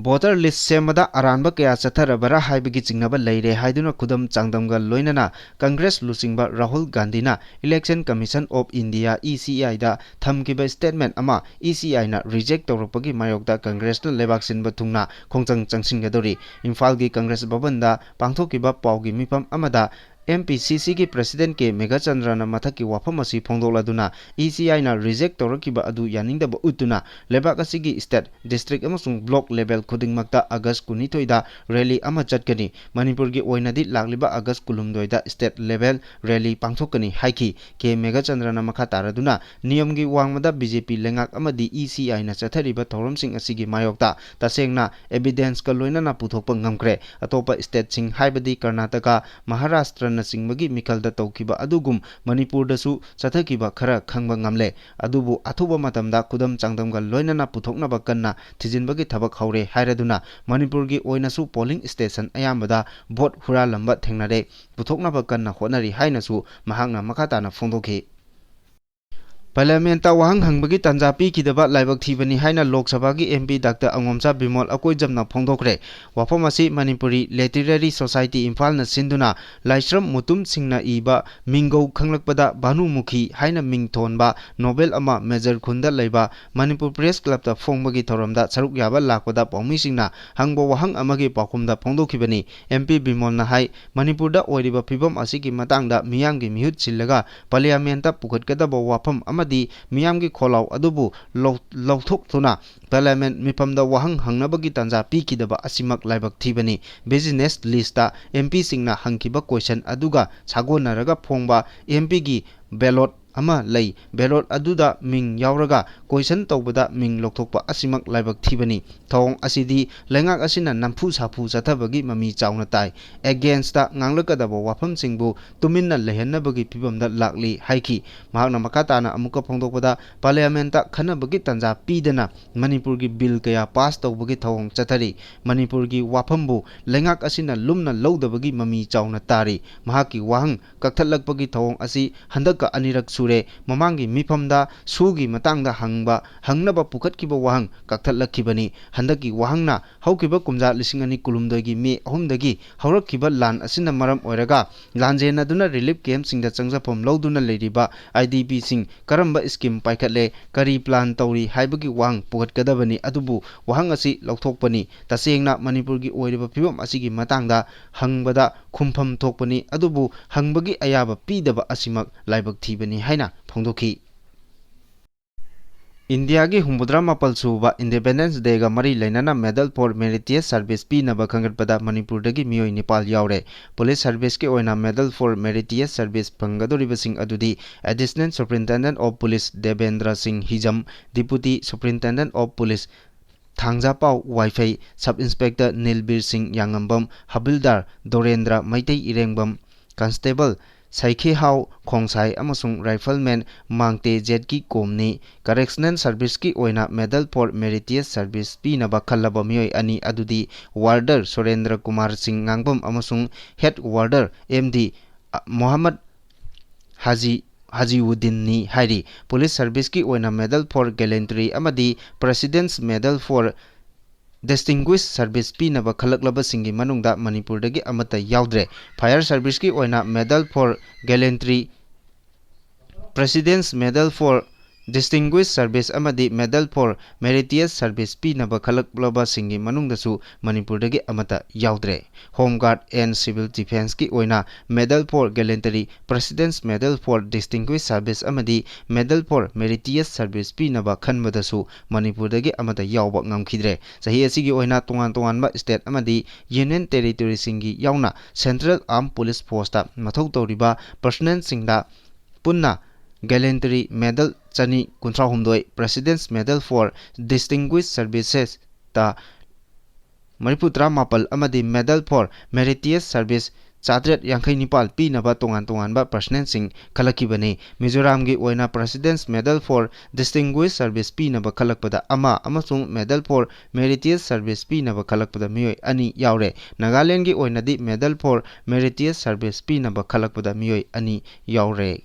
Voter list ꯁꯦꯝꯕꯗ ꯑꯔꯥꯟꯕ ꯀꯌꯥ ꯆꯠꯊꯔꯕꯔꯥ ꯍꯥꯏꯕꯒꯤ ꯆꯤꯡꯅꯕ ꯂꯩꯔꯦ ꯍꯥꯏꯗꯨꯅ ꯈꯨꯗꯝ ꯆꯥꯡꯗꯝꯒ ꯂꯣꯏꯅꯅ Congress ꯂꯨꯆꯤꯡꯕ ꯔꯥꯍꯨꯜ ꯒꯥꯟꯙꯤꯅ Election Commission of India, E C I ꯗ ꯊꯝꯈꯤꯕ statement ꯑꯃ E C I ꯅ reject ꯇꯧꯔꯛꯄꯒꯤ ꯃꯥꯌꯣꯛꯇ Congress ꯅ ꯂꯩꯕꯥꯛ ꯁꯤꯟꯕ ꯊꯨꯡꯅ ꯈꯣꯡꯖꯪ ꯆꯪꯁꯤꯟꯒꯗꯧꯔꯤ꯫ ꯏꯝꯐꯥꯜꯒꯤ Congress ꯚꯕꯟꯗ ꯄꯥꯡꯊꯣꯛꯈꯤꯕ ꯄꯥꯎꯒꯤ ꯃꯤꯐꯝ ꯑꯃꯗ M P C C ꯒꯤ President ꯀꯦ ꯃꯦꯘꯆꯟꯗ꯭ꯔꯅ ꯃꯊꯛꯀꯤ ꯋꯥꯐꯝ ꯑꯁꯤ ꯐꯣꯡꯗꯣꯛꯂꯗꯨꯅ E C I ꯅ reject ꯇꯧꯔꯛꯈꯤꯕ ꯑꯗꯨ ꯌꯥꯅꯤꯡꯗꯕ ꯎꯠꯇꯨꯅ ꯂꯩꯕꯥꯛ ꯑꯁꯤꯒꯤ state, district ꯑꯃꯁꯨꯡ block level ꯈꯨꯗꯤꯡꯃꯛꯇ August ꯀꯨꯟꯅꯤꯊꯣꯏꯗ rally ꯑꯃ ꯆꯠꯀꯅꯤ꯫ ꯃꯅꯤꯄꯨꯔꯒꯤ ꯑꯣꯏꯅꯗꯤ ꯂꯥꯛꯂꯤꯕ August ꯀꯨꯟꯍꯨꯝꯗꯣꯏꯗ state level rally ꯄꯥꯡꯊꯣꯛꯀꯅꯤ ꯍꯥꯏꯈꯤ꯫ ꯀꯦ ꯃꯦꯘꯆꯟꯗ꯭ꯔꯅ ꯃꯈꯥ ꯇꯥꯔꯗꯨꯅ ꯅꯤꯌꯝꯒꯤ ꯋꯥꯡꯃꯗ B J P ꯂꯩꯉꯥꯛ ꯑꯃꯗꯤ E C I ꯅ ꯆꯠꯊꯔꯤꯕ ꯊꯧꯔꯝꯁꯤꯡ ꯑꯁꯤꯒꯤ ꯃꯥꯌꯣꯛꯇ ꯇꯁꯦꯡꯅ evidence ꯀ ꯂꯣꯏꯅꯅ ꯄꯨꯊꯣꯛꯄ ꯉꯝꯈ꯭ꯔꯦ꯫ ꯑꯇꯣꯞꯄ state ꯁꯤꯡ ꯍꯥꯏꯕꯗꯤ ꯀꯔꯅꯥꯇꯀꯥ, ꯃꯍꯥꯔꯥꯁꯇ꯭ꯔꯅꯆꯤꯡꯕꯒꯤ ꯃꯤꯈꯜꯗ ꯇꯧꯈꯤꯕ ꯑꯗꯨꯒꯨꯝ ꯃꯅꯤꯄꯨꯔꯗꯁꯨ ꯆꯠꯊꯈꯤꯕ ꯈꯔ ꯈꯪꯕ ꯉꯝꯂꯦ꯫ ꯑꯗꯨꯕꯨ ꯑꯊꯨꯕ ꯃꯇꯝꯗ ꯈꯨꯗꯝ ꯆꯥꯡꯗꯝꯒ ꯂꯣꯏꯅꯅ ꯄꯨꯊꯣꯛꯅꯕ ꯀꯟꯅ ꯊꯤꯖꯤꯟꯕꯒꯤ ꯊꯕꯛ ꯍꯧꯔꯦ ꯍꯥꯏꯔꯗꯨꯅ ꯃꯅꯤꯄꯨꯔꯒꯤ ꯑꯣꯏꯅꯁꯨ polling station ꯑꯌꯥꯝꯕꯗ vote ꯍꯨꯔꯥꯜꯂꯝꯕ ꯊꯦꯡꯅꯔꯦ, ꯄꯨꯊꯣꯛꯅꯕ ꯀꯟꯅ ꯍꯣꯠꯅꯔꯤ ꯍꯥꯏꯅꯁꯨ ꯃꯍꯥꯛꯅ ꯃꯈꯥ ꯇꯥꯅ ꯐꯣꯡꯗꯣꯛꯈꯤ꯫ Parliament ꯇ ꯋꯥꯍꯪ ꯍꯪꯕꯒꯤ ꯇꯥꯟꯖꯥ ꯄꯤꯈꯤꯗꯕ ꯂꯥꯏꯕꯛ ꯊꯤꯕꯅꯤ ꯍꯥꯏꯅ ꯂꯣꯛ ꯁꯚꯥꯒꯤ M P Doctor ꯑꯉꯣꯝꯆꯥ ꯕꯤꯃꯣꯜ ꯑꯀꯣꯏꯖꯝꯅ ꯐꯣꯡꯗꯣꯛꯈ꯭ꯔꯦ꯫ ꯋꯥꯐꯝ ꯑꯁꯤ Manipuri Literary Society ꯏꯝꯐꯥꯜꯅ ꯁꯤꯟꯗꯨꯅ ꯂꯥꯏꯁ꯭ꯔꯝ ꯃꯨꯇꯨꯝ ꯁꯤꯡꯅ ꯏꯕ ꯃꯤꯡꯒꯧ ꯈꯪꯂꯛꯄꯗ ꯚꯥꯅꯨꯃꯨꯈꯤ ꯍꯥꯏꯅ ꯃꯤꯡ ꯊꯣꯟꯕ novel ꯑꯃ ꯃꯦꯖꯔ ꯈꯨꯟꯗ ꯂꯩꯕ ꯃꯅꯤꯄꯨꯔ Press Club ꯇ ꯐꯣꯡꯕꯒꯤ ꯊꯧꯔꯝꯗ ꯁꯔꯨꯛ ꯌꯥꯕ ꯂꯥꯛꯄꯗ ꯄꯥꯎꯃꯤꯁꯤꯡꯅ ꯍꯪꯕ ꯋꯥꯍꯪ ꯑꯃꯒꯤ ꯄꯥꯎꯈꯨꯝꯗ ꯐꯣꯡꯗꯣꯛꯈꯤꯕꯅꯤ꯫ M P ꯕꯤꯃꯣꯜꯅ ꯍꯥꯏ, ꯃꯅꯤꯄꯨꯔꯗ ꯑꯣꯏꯔꯤꯕ ꯐꯤꯕꯝ ꯑꯁꯤꯒꯤ ꯃꯇꯥꯡꯗ ꯃꯤꯌꯥꯝꯒꯤ ꯃꯤꯍꯨꯠ ꯁꯤꯜꯂꯒ Parliament ꯇ ꯄꯨꯈꯠꯀꯗꯕ ꯋꯥꯐꯝ ꯑꯃꯗꯤ ꯃꯤꯌꯥꯝꯒꯤ ꯈꯣꯜꯂꯥꯎ ꯑꯗꯨꯕꯨ ꯂꯧ-, ꯂꯧꯊꯣꯛꯇꯨꯅ Parliament ꯃꯤꯐꯝꯗ ꯋꯥꯍꯪ ꯍꯪꯅꯕꯒꯤ ꯇꯥꯟꯖꯥ ꯄꯤꯈꯤꯗꯕ ꯑꯁꯤꯃꯛ ꯂꯥꯏꯕꯛ ꯊꯤꯕꯅꯤ꯫ Business list ꯇ M P ꯁꯤꯡꯅ ꯍꯪꯈꯤꯕ question ꯑꯗꯨꯒ ꯁꯥꯒꯣꯟꯅꯔꯒ ꯐꯣꯡꯕ M P ꯒꯤ ballot ꯑꯃ ꯂꯩ, ballot ꯑꯗꯨꯗ ꯃꯤꯡ ꯌꯥꯎꯔꯒ question ꯇꯧꯕꯗ ꯃꯤꯡ ꯂꯧꯊꯣꯛꯄ ꯑꯁꯤꯃꯛ ꯂꯥꯏꯕꯛ ꯊꯤꯕꯅꯤ꯫ ꯊꯧꯑꯣꯡ ꯑꯁꯤꯗꯤ ꯂꯩꯉꯥꯛ ꯑꯁꯤꯅ ꯅꯝꯐꯨ ꯁꯥꯐꯨ ꯆꯠꯊꯕꯒꯤ ꯃꯃꯤ ꯆꯥꯎꯅ ꯇꯥꯏ꯫ Against ꯉꯥꯡꯂꯛꯀꯗꯕ ꯋꯥꯐꯝꯁꯤꯡꯕꯨ ꯇꯨꯃꯤꯟꯅ ꯂꯩꯍꯟꯅꯕꯒꯤ ꯐꯤꯚꯝꯗ ꯂꯥꯛꯂꯤ ꯍꯥꯏꯈꯤ꯫ ꯃꯍꯥꯛꯅ ꯃꯈꯥ ꯇꯥꯅ ꯑꯃꯨꯛꯀ ꯐꯣꯡꯗꯣꯛꯄꯗ, Parliament ꯈꯟꯅꯕꯒꯤ ꯇꯥꯟꯖꯥ ꯄꯤꯗꯅ ꯃꯅꯤꯄꯨꯔꯒꯤ bill ꯀꯌꯥ pass ꯇꯧꯕꯒꯤ ꯊꯧꯑꯣꯡ ꯆꯠꯊꯔꯤ꯫ ꯃꯅꯤꯄꯨꯔꯒꯤ ꯋꯥꯐꯝꯕꯨ ꯂꯩꯉꯥꯛ ꯑꯁꯤꯅ ꯂꯨꯝꯅ ꯂꯧꯗꯕꯒꯤ ꯃꯃꯤ ꯆꯥꯎꯅ ꯇꯥꯔꯤ꯫ ꯃꯍꯥꯛꯀꯤ ꯋꯥꯍꯪ ꯀꯛꯊꯠꯂꯛꯄꯒꯤ ꯊꯧꯑꯣꯡ ꯑꯁꯤ ꯍꯟꯗꯛꯀ ꯑꯅꯤꯔꯛ ꯁꯨꯔꯦ꯫ ꯃꯃꯥꯡꯒꯤ ꯃꯤꯐꯝꯗ ꯁꯨꯒꯤ ꯃꯇꯥꯡꯗ ꯍꯪꯕ, ꯍꯪꯅꯕ ꯄꯨꯈꯠꯈꯤꯕ ꯋꯥꯍꯪ ꯀꯛꯊꯠꯂꯛꯈꯤꯕꯅꯤ꯫ ꯍꯟꯗꯛꯀꯤ ꯋꯥꯍꯪꯅ ꯍꯧꯈꯤꯕ ꯀꯨꯝꯖꯥ ꯂꯤꯁꯤꯡ ꯑꯅꯤ ꯀꯨꯟꯍꯨꯝꯗꯣꯏꯒꯤ ꯃꯦ ꯑꯍꯨꯝꯗꯒꯤ ꯍꯧꯔꯛꯈꯤꯕ ꯂꯥꯟ ꯑꯁꯤꯅ ꯃꯔꯝ ꯑꯣꯏꯔꯒ ꯂꯥꯟꯖꯦꯟꯅꯗꯨꯅ relief campꯁꯤꯡꯗ ꯆꯪꯖꯐꯝ ꯂꯧꯗꯨꯅ ꯂꯩꯔꯤꯕ IDPꯁꯤꯡ ꯀꯔꯝꯕ scheme ꯄꯥꯏꯈꯠꯂꯦ, ꯀꯔꯤ plan ꯇꯧꯔꯤ ꯍꯥꯏꯕꯒꯤ ꯋꯥꯍꯪ ꯄꯨꯈꯠꯀꯗꯕꯅꯤ꯫ ꯑꯗꯨꯕꯨ ꯋꯥꯍꯪ ꯑꯁꯤ ꯂꯧꯊꯣꯛꯄꯅꯤ꯫ ꯇꯁꯦꯡꯅ ꯃꯅꯤꯄꯨꯔꯒꯤ ꯑꯣꯏꯔꯤꯕ ꯐꯤꯕꯝ ꯑꯁꯤꯒꯤ ꯃꯇꯥꯡꯗ ꯍꯪꯕꯗ ꯈꯨꯝꯐꯝ ꯊꯣꯛꯄꯅꯤ, ꯑꯗꯨꯕꯨ ꯍꯪꯕꯒꯤ ꯑꯌꯥꯕ ꯄꯤꯗꯕ ꯑꯁꯤꯃꯛ ꯂꯥꯏꯕꯛ ꯊꯤꯕꯅꯤ ꯍꯥꯏꯅ ꯐꯣꯡꯗꯣꯛꯈꯤ꯫ ꯏꯟꯗꯤꯌꯥꯒꯤ ꯍꯨꯝꯐꯨꯇꯔꯥ ꯃꯥꯄꯜ ꯁꯨꯕ Independence Dayꯒ ꯃꯔꯤ ꯂꯩꯅꯅ Medal for Meritorious Service ꯄꯤꯅꯕ ꯈꯟꯒꯠꯄꯗ ꯃꯅꯤꯄꯨꯔꯗꯒꯤ ꯃꯤꯑꯣꯏ ꯅꯤꯄꯥꯜ ꯌꯥꯎꯔꯦ꯫ Police serviceꯀꯤ ꯑꯣꯏꯅ Medal for Meritorious Service ꯐꯪꯒꯗꯧꯔꯤꯕꯁꯤꯡ ꯑꯗꯨꯗꯤ Additional Superintendent of Police Debendra ꯁꯤꯡ ꯍꯤꯖꯝ, Deputy Superintendent of Police ꯊꯥꯡꯖꯥꯄꯥꯎ ꯋꯥꯏꯐꯩ, Sub Inspector ꯅꯤꯜꯕꯤꯔ ꯁꯤꯡ ꯌꯥꯉꯝꯕꯝ, ꯍꯕꯤꯜꯗꯥꯔ ꯗꯣꯔꯦꯟꯗ꯭ꯔ ꯃꯩꯇꯩ ꯏꯔꯦꯡꯕꯝ, Constable ꯁꯩꯈꯦꯍꯥꯎ ꯈꯣꯡꯁꯥꯏ ꯑꯃꯁꯨꯡ Rifleman ꯃꯥꯡꯇꯦ ꯖꯦꯠꯀꯤ ꯀꯣꯝꯅꯤ꯫ Correctional Serviceꯀꯤ ꯑꯣꯏꯅ Medal for Meritorious Service ꯄꯤꯅꯕ ꯈꯜꯂꯕ ꯃꯤꯑꯣꯏ ꯑꯅꯤ ꯑꯗꯨꯗꯤ Warder ꯁꯨꯔꯦꯟꯗ꯭ꯔ ꯀꯨꯃꯥꯔ ꯁꯤꯡ ꯉꯥꯡꯕꯝ ꯑꯃꯁꯨꯡ Head Warder M D Mohammad ꯍꯥꯖꯤ, ꯍꯥꯖꯤꯎꯗꯤꯟꯅꯤ ꯍꯥꯏꯔꯤ꯫ Police serviceꯀꯤ ꯑꯣꯏꯅ Medal for Gallantry ꯑꯃꯗꯤ President's Medal for Distinguished Service ꯄꯤꯅꯕ ꯈꯜꯂꯛꯂꯕꯁꯤꯡꯒꯤ ꯃꯅꯨꯡꯗ ꯃꯅꯤꯄꯨꯔꯗꯒꯤ ꯑꯃꯠꯇ ꯌꯥꯎꯗ꯭ꯔꯦ꯫ Fire serviceꯀꯤ ꯑꯣꯏꯅ Medal for Gallantry, President's Medal for Distinguished Service ꯑꯃꯗꯤ Medal for Meritorious Service ꯄꯤꯅꯕ ꯈꯜꯂꯛꯂꯕꯁꯤꯡꯒꯤ ꯃꯅꯨꯡꯗꯁꯨ ꯃꯅꯤꯄꯨꯔꯗꯒꯤ ꯑꯃꯠꯇ ꯌꯥꯎꯗ꯭ꯔꯦ꯫ Home Guard and Civil Defenceꯀꯤ ꯑꯣꯏꯅ Medal for Gallantry, President's Medal for Distinguished Service ꯑꯃꯗꯤ Medal for Meritorious Service ꯄꯤꯅꯕ ꯈꯟꯕꯗꯁꯨ ꯃꯅꯤꯄꯨꯔꯗꯒꯤ ꯑꯃꯠꯇ ꯌꯥꯎꯕ ꯉꯝꯈꯤꯗ꯭ꯔꯦ꯫ ꯆꯍꯤ ꯑꯁꯤꯒꯤ ꯑꯣꯏꯅ ꯇꯣꯉꯥꯟ ꯇꯣꯉꯥꯟꯕ state ꯑꯃꯗꯤ Union Territoryꯁꯤꯡꯒꯤ ꯌꯥꯎꯅ Central Armed Police Forceꯇ ꯃꯊꯧ ꯇꯧꯔꯤꯕ personnelꯁꯤꯡꯗ ꯄꯨꯟꯅ Gallantry Medal ꯆꯅꯤ ꯀꯨꯟꯊ꯭ꯔꯥ ꯍꯨꯝꯗꯣꯏ, President's Medal for Distinguished Services ꯇ ꯃꯔꯤꯐꯨ ꯇꯔꯥ ꯃꯥꯄꯜ ꯑꯃꯗꯤ Medal for Meritorious Service ꯆꯥꯇ꯭ꯔꯦꯠ ꯌꯥꯡꯈꯩ ꯅꯤꯄꯥꯜ ꯄꯤꯅꯕ ꯇꯣꯉꯥꯟ ꯇꯣꯉꯥꯟꯕ personnel ꯁꯤꯡ ꯈꯜꯂꯛꯈꯤꯕꯅꯤ꯫ ꯃꯤꯖꯣꯔꯥꯝꯒꯤ ꯑꯣꯏꯅ President's Medal for Distinguished Service ꯄꯤꯅꯕ ꯈꯜꯂꯛꯄꯗ ꯑꯃ ꯑꯃꯁꯨꯡ Medal for Meritorious Service ꯄꯤꯅꯕ ꯈꯜꯂꯛꯄꯗ ꯃꯤꯑꯣꯏ ꯑꯅꯤ ꯌꯥꯎꯔꯦ꯫ ꯅꯥꯒꯥꯂꯦꯟꯒꯤ ꯑꯣꯏꯅꯗꯤ Medal for Meritorious Service ꯄꯤꯅꯕ ꯈꯜꯂꯛꯄꯗ ꯃꯤꯑꯣꯏ ꯑꯅꯤ ꯌꯥꯎꯔꯦ꯫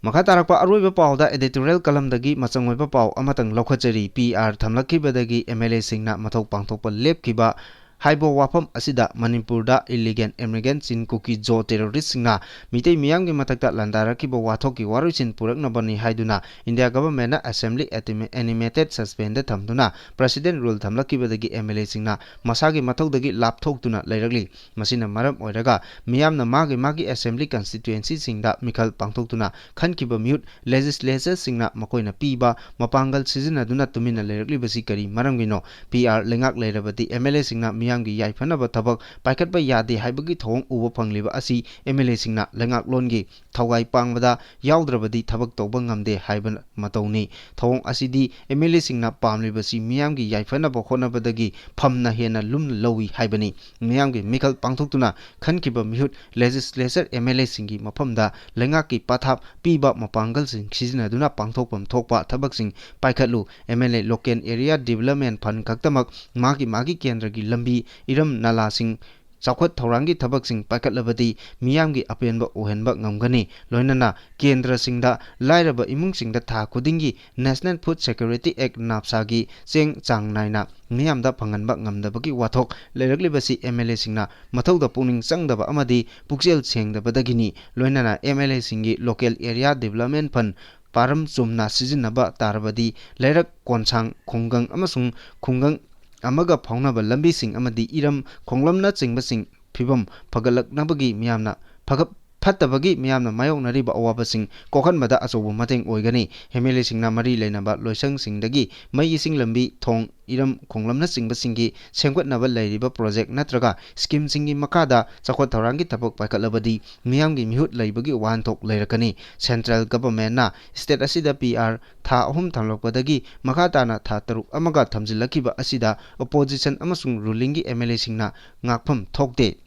ꯃꯈꯥ ꯇꯥꯔꯛꯄ ꯑꯔꯣꯏꯕ ꯄꯥꯎꯗ editorial column ꯗꯒꯤ ꯃꯆꯪ ꯑꯣꯏꯕ ꯄꯥꯎ ꯑꯃꯇꯪ ꯂꯧꯈꯠꯆꯔꯤ꯫ ꯄꯤ ꯑꯥꯔ ꯊꯝꯂꯛꯈꯤꯕꯗꯒꯤ ꯑꯦꯝ ꯑꯦꯜ ꯑꯦ ꯁꯤꯡꯅ ꯃꯊꯧ ꯄꯥꯡꯊꯣꯛꯄ ꯂꯦꯞꯈꯤꯕ ꯍꯥꯏꯕ ꯋꯥꯐꯝ ꯑꯁꯤꯗ ꯃꯅꯤꯄꯨꯔꯗ illegal immigrant ꯆꯤꯟ ꯀꯨꯀꯤ ꯖꯣ terrorist ꯁꯤꯡꯅ ꯃꯤꯇꯩ ꯃꯤꯌꯥꯝꯒꯤ ꯃꯊꯛꯇ ꯂꯥꯟꯗꯥꯔꯛꯈꯤꯕ ꯋꯥꯊꯣꯛꯀꯤ ꯋꯥꯔꯣꯏꯁꯤꯟ ꯄꯨꯔꯛꯅꯕꯅꯤ ꯍꯥꯏꯗꯨꯅ India government ꯅ assembly atime-, animated suspend ꯗ ꯊꯝꯗꯨꯅ President rule ꯊꯝꯂꯛꯈꯤꯕꯗꯒꯤ ꯑꯦꯝ ꯑꯦꯜ ꯑꯦ ꯁꯤꯡꯅ ꯃꯁꯥꯒꯤ ꯃꯊꯧꯗꯒꯤ ꯂꯥꯞꯊꯣꯛꯇꯨꯅ ꯂꯩꯔꯛꯂꯤ꯫ ꯃꯁꯤꯅ ꯃꯔꯝ ꯑꯣꯏꯔꯒ ꯃꯤꯌꯥꯝꯅ ꯃꯥꯒꯤ ꯃꯥꯒꯤ assembly constituency ꯁꯤꯡꯗ ꯃꯤꯈꯜ ꯄꯥꯡꯊꯣꯛꯇꯨꯅ ꯈꯟꯈꯤꯕ ꯃꯤꯍꯨꯠ legislature ꯁꯤꯡꯅ ꯃꯈꯣꯏꯅ ꯄꯤꯕ ꯃꯄꯥꯡꯒꯜ ꯁꯤꯖꯤꯟꯅꯗꯨꯅ ꯇꯨꯃꯤꯟꯅ ꯂꯩꯔꯛꯂꯤꯕꯁꯤ ꯀꯔꯤ ꯃꯔꯝꯒꯤꯅꯣ? ꯄꯤ ꯑꯥꯔ ꯂꯩꯉꯥꯛ ꯂꯩꯔꯕꯗꯤ ꯑꯦꯝ ꯑꯦꯜ ꯑꯦ ꯁꯤꯡꯅ ꯃꯤꯌꯥꯝꯒꯤ ꯌꯥꯏꯐꯅꯕ ꯊꯕꯛ ꯄꯥꯏꯈꯠꯄ ꯌꯥꯗꯦ ꯍꯥꯏꯕꯒꯤ ꯊꯧꯑꯣꯡ ꯎꯕ ꯐꯪꯂꯤꯕ ꯑꯁꯤ ꯑꯦꯝ ꯑꯦꯜ ꯑꯦ ꯁꯤꯡꯅ ꯂꯩꯉꯥꯛꯂꯣꯟꯒꯤ ꯊꯧꯒꯥꯏ ꯄꯥꯡꯕꯗ ꯌꯥꯎꯗ꯭ꯔꯕꯗꯤ ꯊꯕꯛ ꯇꯧꯕ ꯉꯝꯗꯦ ꯍꯥꯏꯕ ꯃꯇꯧꯅꯤ꯫ ꯊꯧꯑꯣꯡ ꯑꯁꯤꯗꯤ ꯑꯦꯝ ꯑꯦꯜ ꯑꯦ ꯁꯤꯡꯅ ꯄꯥꯝꯂꯤꯕꯁꯤ ꯃꯤꯌꯥꯝꯒꯤ ꯌꯥꯏꯐꯅꯕ ꯍꯣꯠꯅꯕꯗꯒꯤ ꯐꯝꯅ ꯍꯦꯟꯅ ꯂꯨꯝꯅ ꯂꯧꯏ ꯍꯥꯏꯕꯅꯤ꯫ ꯃꯤꯌꯥꯝꯒꯤ ꯃꯤꯈꯜ ꯄꯥꯡꯊꯣꯛꯇꯨꯅ ꯈꯟꯈꯤꯕ ꯃꯤꯍꯨꯠ legislature ꯑꯦꯝ ꯑꯦꯜ ꯑꯦ ꯁꯤꯡꯒꯤ ꯃꯐꯝꯗ ꯂꯩꯉꯥꯛꯀꯤ ꯄꯊꯥꯞ ꯄꯤꯕ ꯃꯄꯥꯡꯒꯜꯁꯤꯡ ꯁꯤꯖꯤꯟꯅꯗꯨꯅ ꯄꯥꯡꯊꯣꯛꯐꯝ ꯊꯣꯛꯄ ꯊꯕꯛꯁꯤꯡ ꯄꯥꯏꯈꯠꯂꯨ꯫ M L A local area development fund ꯈꯛꯇꯃꯛ ꯃꯥꯒꯤ ꯃꯥꯒꯤ ꯀꯦꯟꯗ꯭ꯔꯒꯤ ꯂꯝꯕꯤ, ꯏꯔꯝ ꯅꯂꯥꯁꯤꯡ, ꯆꯥꯎꯈꯠ ꯊꯧꯔꯥꯡꯒꯤ ꯊꯕꯛꯁꯤꯡ ꯄꯥꯏꯈꯠꯂꯕꯗꯤ ꯃꯤꯌꯥꯝꯒꯤ ꯑꯄꯦꯟꯕ ꯑꯣꯏꯍꯟꯕ ꯉꯝꯒꯅꯤ꯫ ꯂꯣꯏꯅꯅ ꯀꯦꯟꯗ꯭ꯔꯁꯤꯡꯗ ꯂꯥꯏꯔꯕ ꯏꯃꯨꯡꯁꯤꯡꯗ ꯊꯥ ꯈꯨꯗꯤꯡꯒꯤ National Food Security Act, ꯅꯥꯞꯁꯥꯒꯤ ꯆꯦꯡ ꯆꯥꯡ ꯅꯥꯏꯅ ꯃꯤꯌꯥꯝꯗ ꯐꯪꯍꯟꯕ ꯉꯝꯗꯕꯒꯤ ꯋꯥꯊꯣꯛ ꯂꯩꯔꯛꯂꯤꯕꯁꯤ ꯑꯦꯝ ꯑꯦꯜ ꯑꯦ ꯁꯤꯡꯅ ꯃꯊꯧꯗ ꯄꯨꯛꯅꯤꯡ ꯆꯪꯗꯕ ꯑꯃꯗꯤ ꯄꯨꯛꯆꯦꯜ ꯁꯦꯡꯗꯕꯗꯒꯤꯅꯤ꯫ ꯂꯣꯏꯅꯅ ꯑꯦꯝ ꯑꯦꯜ ꯑꯦ ꯁꯤꯡꯒꯤ local area development fund ꯄꯥꯔꯝ ꯆꯨꯝꯅ ꯁꯤꯖꯤꯟꯅꯕ ꯇꯥꯔꯕꯗꯤ ꯂꯩꯔꯛ ꯀꯣꯟꯁꯥꯡ, ꯈꯨꯡꯒꯪ ꯑꯃꯁꯨꯡ ꯈꯨꯡꯒꯪ ꯑꯃꯒ ꯐꯥꯎꯅꯕ ꯂꯝꯕꯤꯁꯤꯡ ꯑꯃꯗꯤ ꯏꯔꯝ ꯈꯣꯡꯂꯝꯅꯆꯤꯡꯕꯁꯤꯡ ꯐꯤꯕꯝ ꯐꯒꯠꯂꯛꯅꯕꯒꯤ ꯃꯤꯌꯥꯝꯅ ꯐꯒꯠ-, ꯐꯠꯇꯕꯒꯤ ꯃꯤꯌꯥꯝꯅ ꯃꯥꯌꯣꯛꯅꯔꯤꯕ ꯑꯋꯥꯕꯁꯤꯡ ꯀꯣꯛꯍꯟꯕꯗ ꯑꯆꯧꯕ ꯃꯇꯦꯡ ꯑꯣꯏꯒꯅꯤ꯫ ꯑꯦꯝ ꯑꯦꯜ ꯑꯦꯁꯤꯡꯅ ꯃꯔꯤ ꯂꯩꯅꯕ ꯂꯣꯏꯁꯪꯁꯤꯡꯗꯒꯤ ꯃꯩ, ꯏꯁꯤꯡ, ꯂꯝꯕꯤ, ꯊꯣꯡ, ꯏꯔꯝ ꯈꯣꯡꯂꯝꯅꯆꯤꯡꯕꯁꯤꯡꯒꯤ ꯁꯦꯝꯒꯠꯅꯕ ꯂꯩꯔꯤꯕ ꯄ꯭ꯔꯣꯖꯦꯛ ꯅꯠꯇ꯭ꯔꯒ ꯁ꯭ꯀꯤꯝꯁꯤꯡꯒꯤ ꯃꯈꯥꯗ ꯆꯥꯎꯈꯠ ꯊꯧꯔꯥꯡꯒꯤ ꯊꯕꯛ ꯄꯥꯏꯈꯠꯂꯕꯗꯤ ꯃꯤꯌꯥꯝꯒꯤ ꯃꯤꯍꯨꯠ ꯂꯩꯕꯒꯤ ꯋꯥꯍꯟꯊꯣꯛ ꯂꯩꯔꯛꯀꯅꯤ꯫ ꯁꯦꯟꯇ꯭ꯔꯦꯜ ꯒꯚꯔꯟꯃꯦꯟꯠꯅ ꯁ꯭ꯇꯦꯠ ꯑꯁꯤꯗ ꯄꯤ ꯑꯥꯔ ꯊꯥ ꯑꯍꯨꯝ ꯊꯝꯂꯛꯄꯗꯒꯤ ꯃꯈꯥ ꯇꯥꯅ ꯊꯥ ꯇꯔꯨꯛ ꯑꯃꯒ ꯊꯝꯖꯤꯜꯂꯛꯈꯤꯕ ꯑꯁꯤꯗ ꯑꯣꯄꯣꯖꯤꯁꯟ ꯑꯃꯁꯨꯡ ꯔꯨꯂꯤꯡꯒꯤ ꯑꯦꯝ ꯑꯦꯜ ꯑꯦꯁꯤꯡꯅ ꯉꯥꯛꯐꯝ ꯊꯣꯛꯇꯦ꯫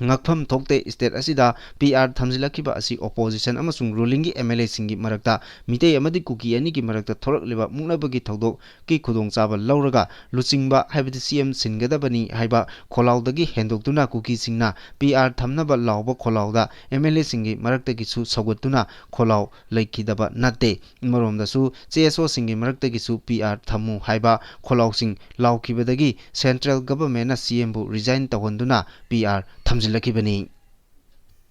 ꯉꯥꯛꯐꯝ ꯊꯣꯛꯇꯦ꯫ ꯁ꯭ꯇꯦꯠ ꯑꯁꯤꯗ ꯄꯤ ꯑꯥꯔ ꯊꯝꯖꯤꯜꯂꯛꯈꯤꯕ ꯑꯁꯤ ꯑꯣꯄꯣꯖꯤꯁꯟ ꯑꯃꯁꯨꯡ ꯔꯨꯂꯤꯡꯒꯤ ꯑꯦꯝ ꯑꯦꯜ ꯑꯦꯁꯤꯡꯒꯤ ꯃꯔꯛꯇ ꯃꯤꯇꯩ ꯑꯃꯗꯤ ꯀꯨꯀꯤ ꯑꯅꯤꯒꯤ ꯃꯔꯛꯇ ꯊꯣꯔꯛꯂꯤꯕ ꯃꯨꯛꯅꯕꯒꯤ ꯊꯧꯗꯣꯛꯀꯤ ꯈꯨꯗꯣꯡꯆꯥꯕ ꯂꯧꯔꯒ ꯂꯨꯆꯤꯡꯕ, ꯍꯥꯏꯕꯗꯤ ꯁꯤ ꯑꯦꯝ ꯁꯤꯟꯒꯗꯕꯅꯤ ꯍꯥꯏꯕ ꯈꯣꯜꯂꯥꯎꯗꯒꯤ ꯍꯦꯟꯗꯣꯛꯇꯨꯅ ꯀꯨꯀꯤꯁꯤꯡꯅ ꯄꯤ ꯑꯥꯔ ꯊꯝꯅꯕ ꯂꯥꯎꯕ ꯈꯣꯜꯂꯥꯎꯗ ꯑꯦꯝ ꯑꯦꯜ ꯑꯦꯁꯤꯡꯒꯤ ꯃꯔꯛꯇꯒꯤꯁꯨ ꯁꯧꯒꯠꯇꯨꯅ ꯈꯣꯜꯂꯥꯎ ꯂꯩꯈꯤꯗꯕ ꯅꯠꯇꯦ꯫ ꯑꯃꯔꯣꯝꯗꯁꯨ ꯁꯤ ꯑꯦꯁ ꯑꯣꯁꯤꯡꯒꯤ ꯃꯔꯛꯇꯒꯤꯁꯨ ꯄꯤ ꯑꯥꯔ ꯊꯝꯃꯨ ꯍꯥꯏꯕ ꯈꯣꯜꯂꯥꯎꯁꯤꯡ ꯂꯥꯎꯈꯤꯕꯗꯒꯤ ꯁꯦꯟꯇ꯭ꯔꯦꯜ ꯒꯚꯔꯟꯃꯦꯟꯠꯅ ꯁꯤ ꯑꯦꯝꯕꯨ ꯔꯤꯖꯥꯏꯟ ꯇꯧꯍꯟꯗꯨꯅ ꯄꯤ ꯑꯥꯔ ꯊꯝꯖꯤꯜꯂꯛꯈꯤꯕꯅꯤ꯫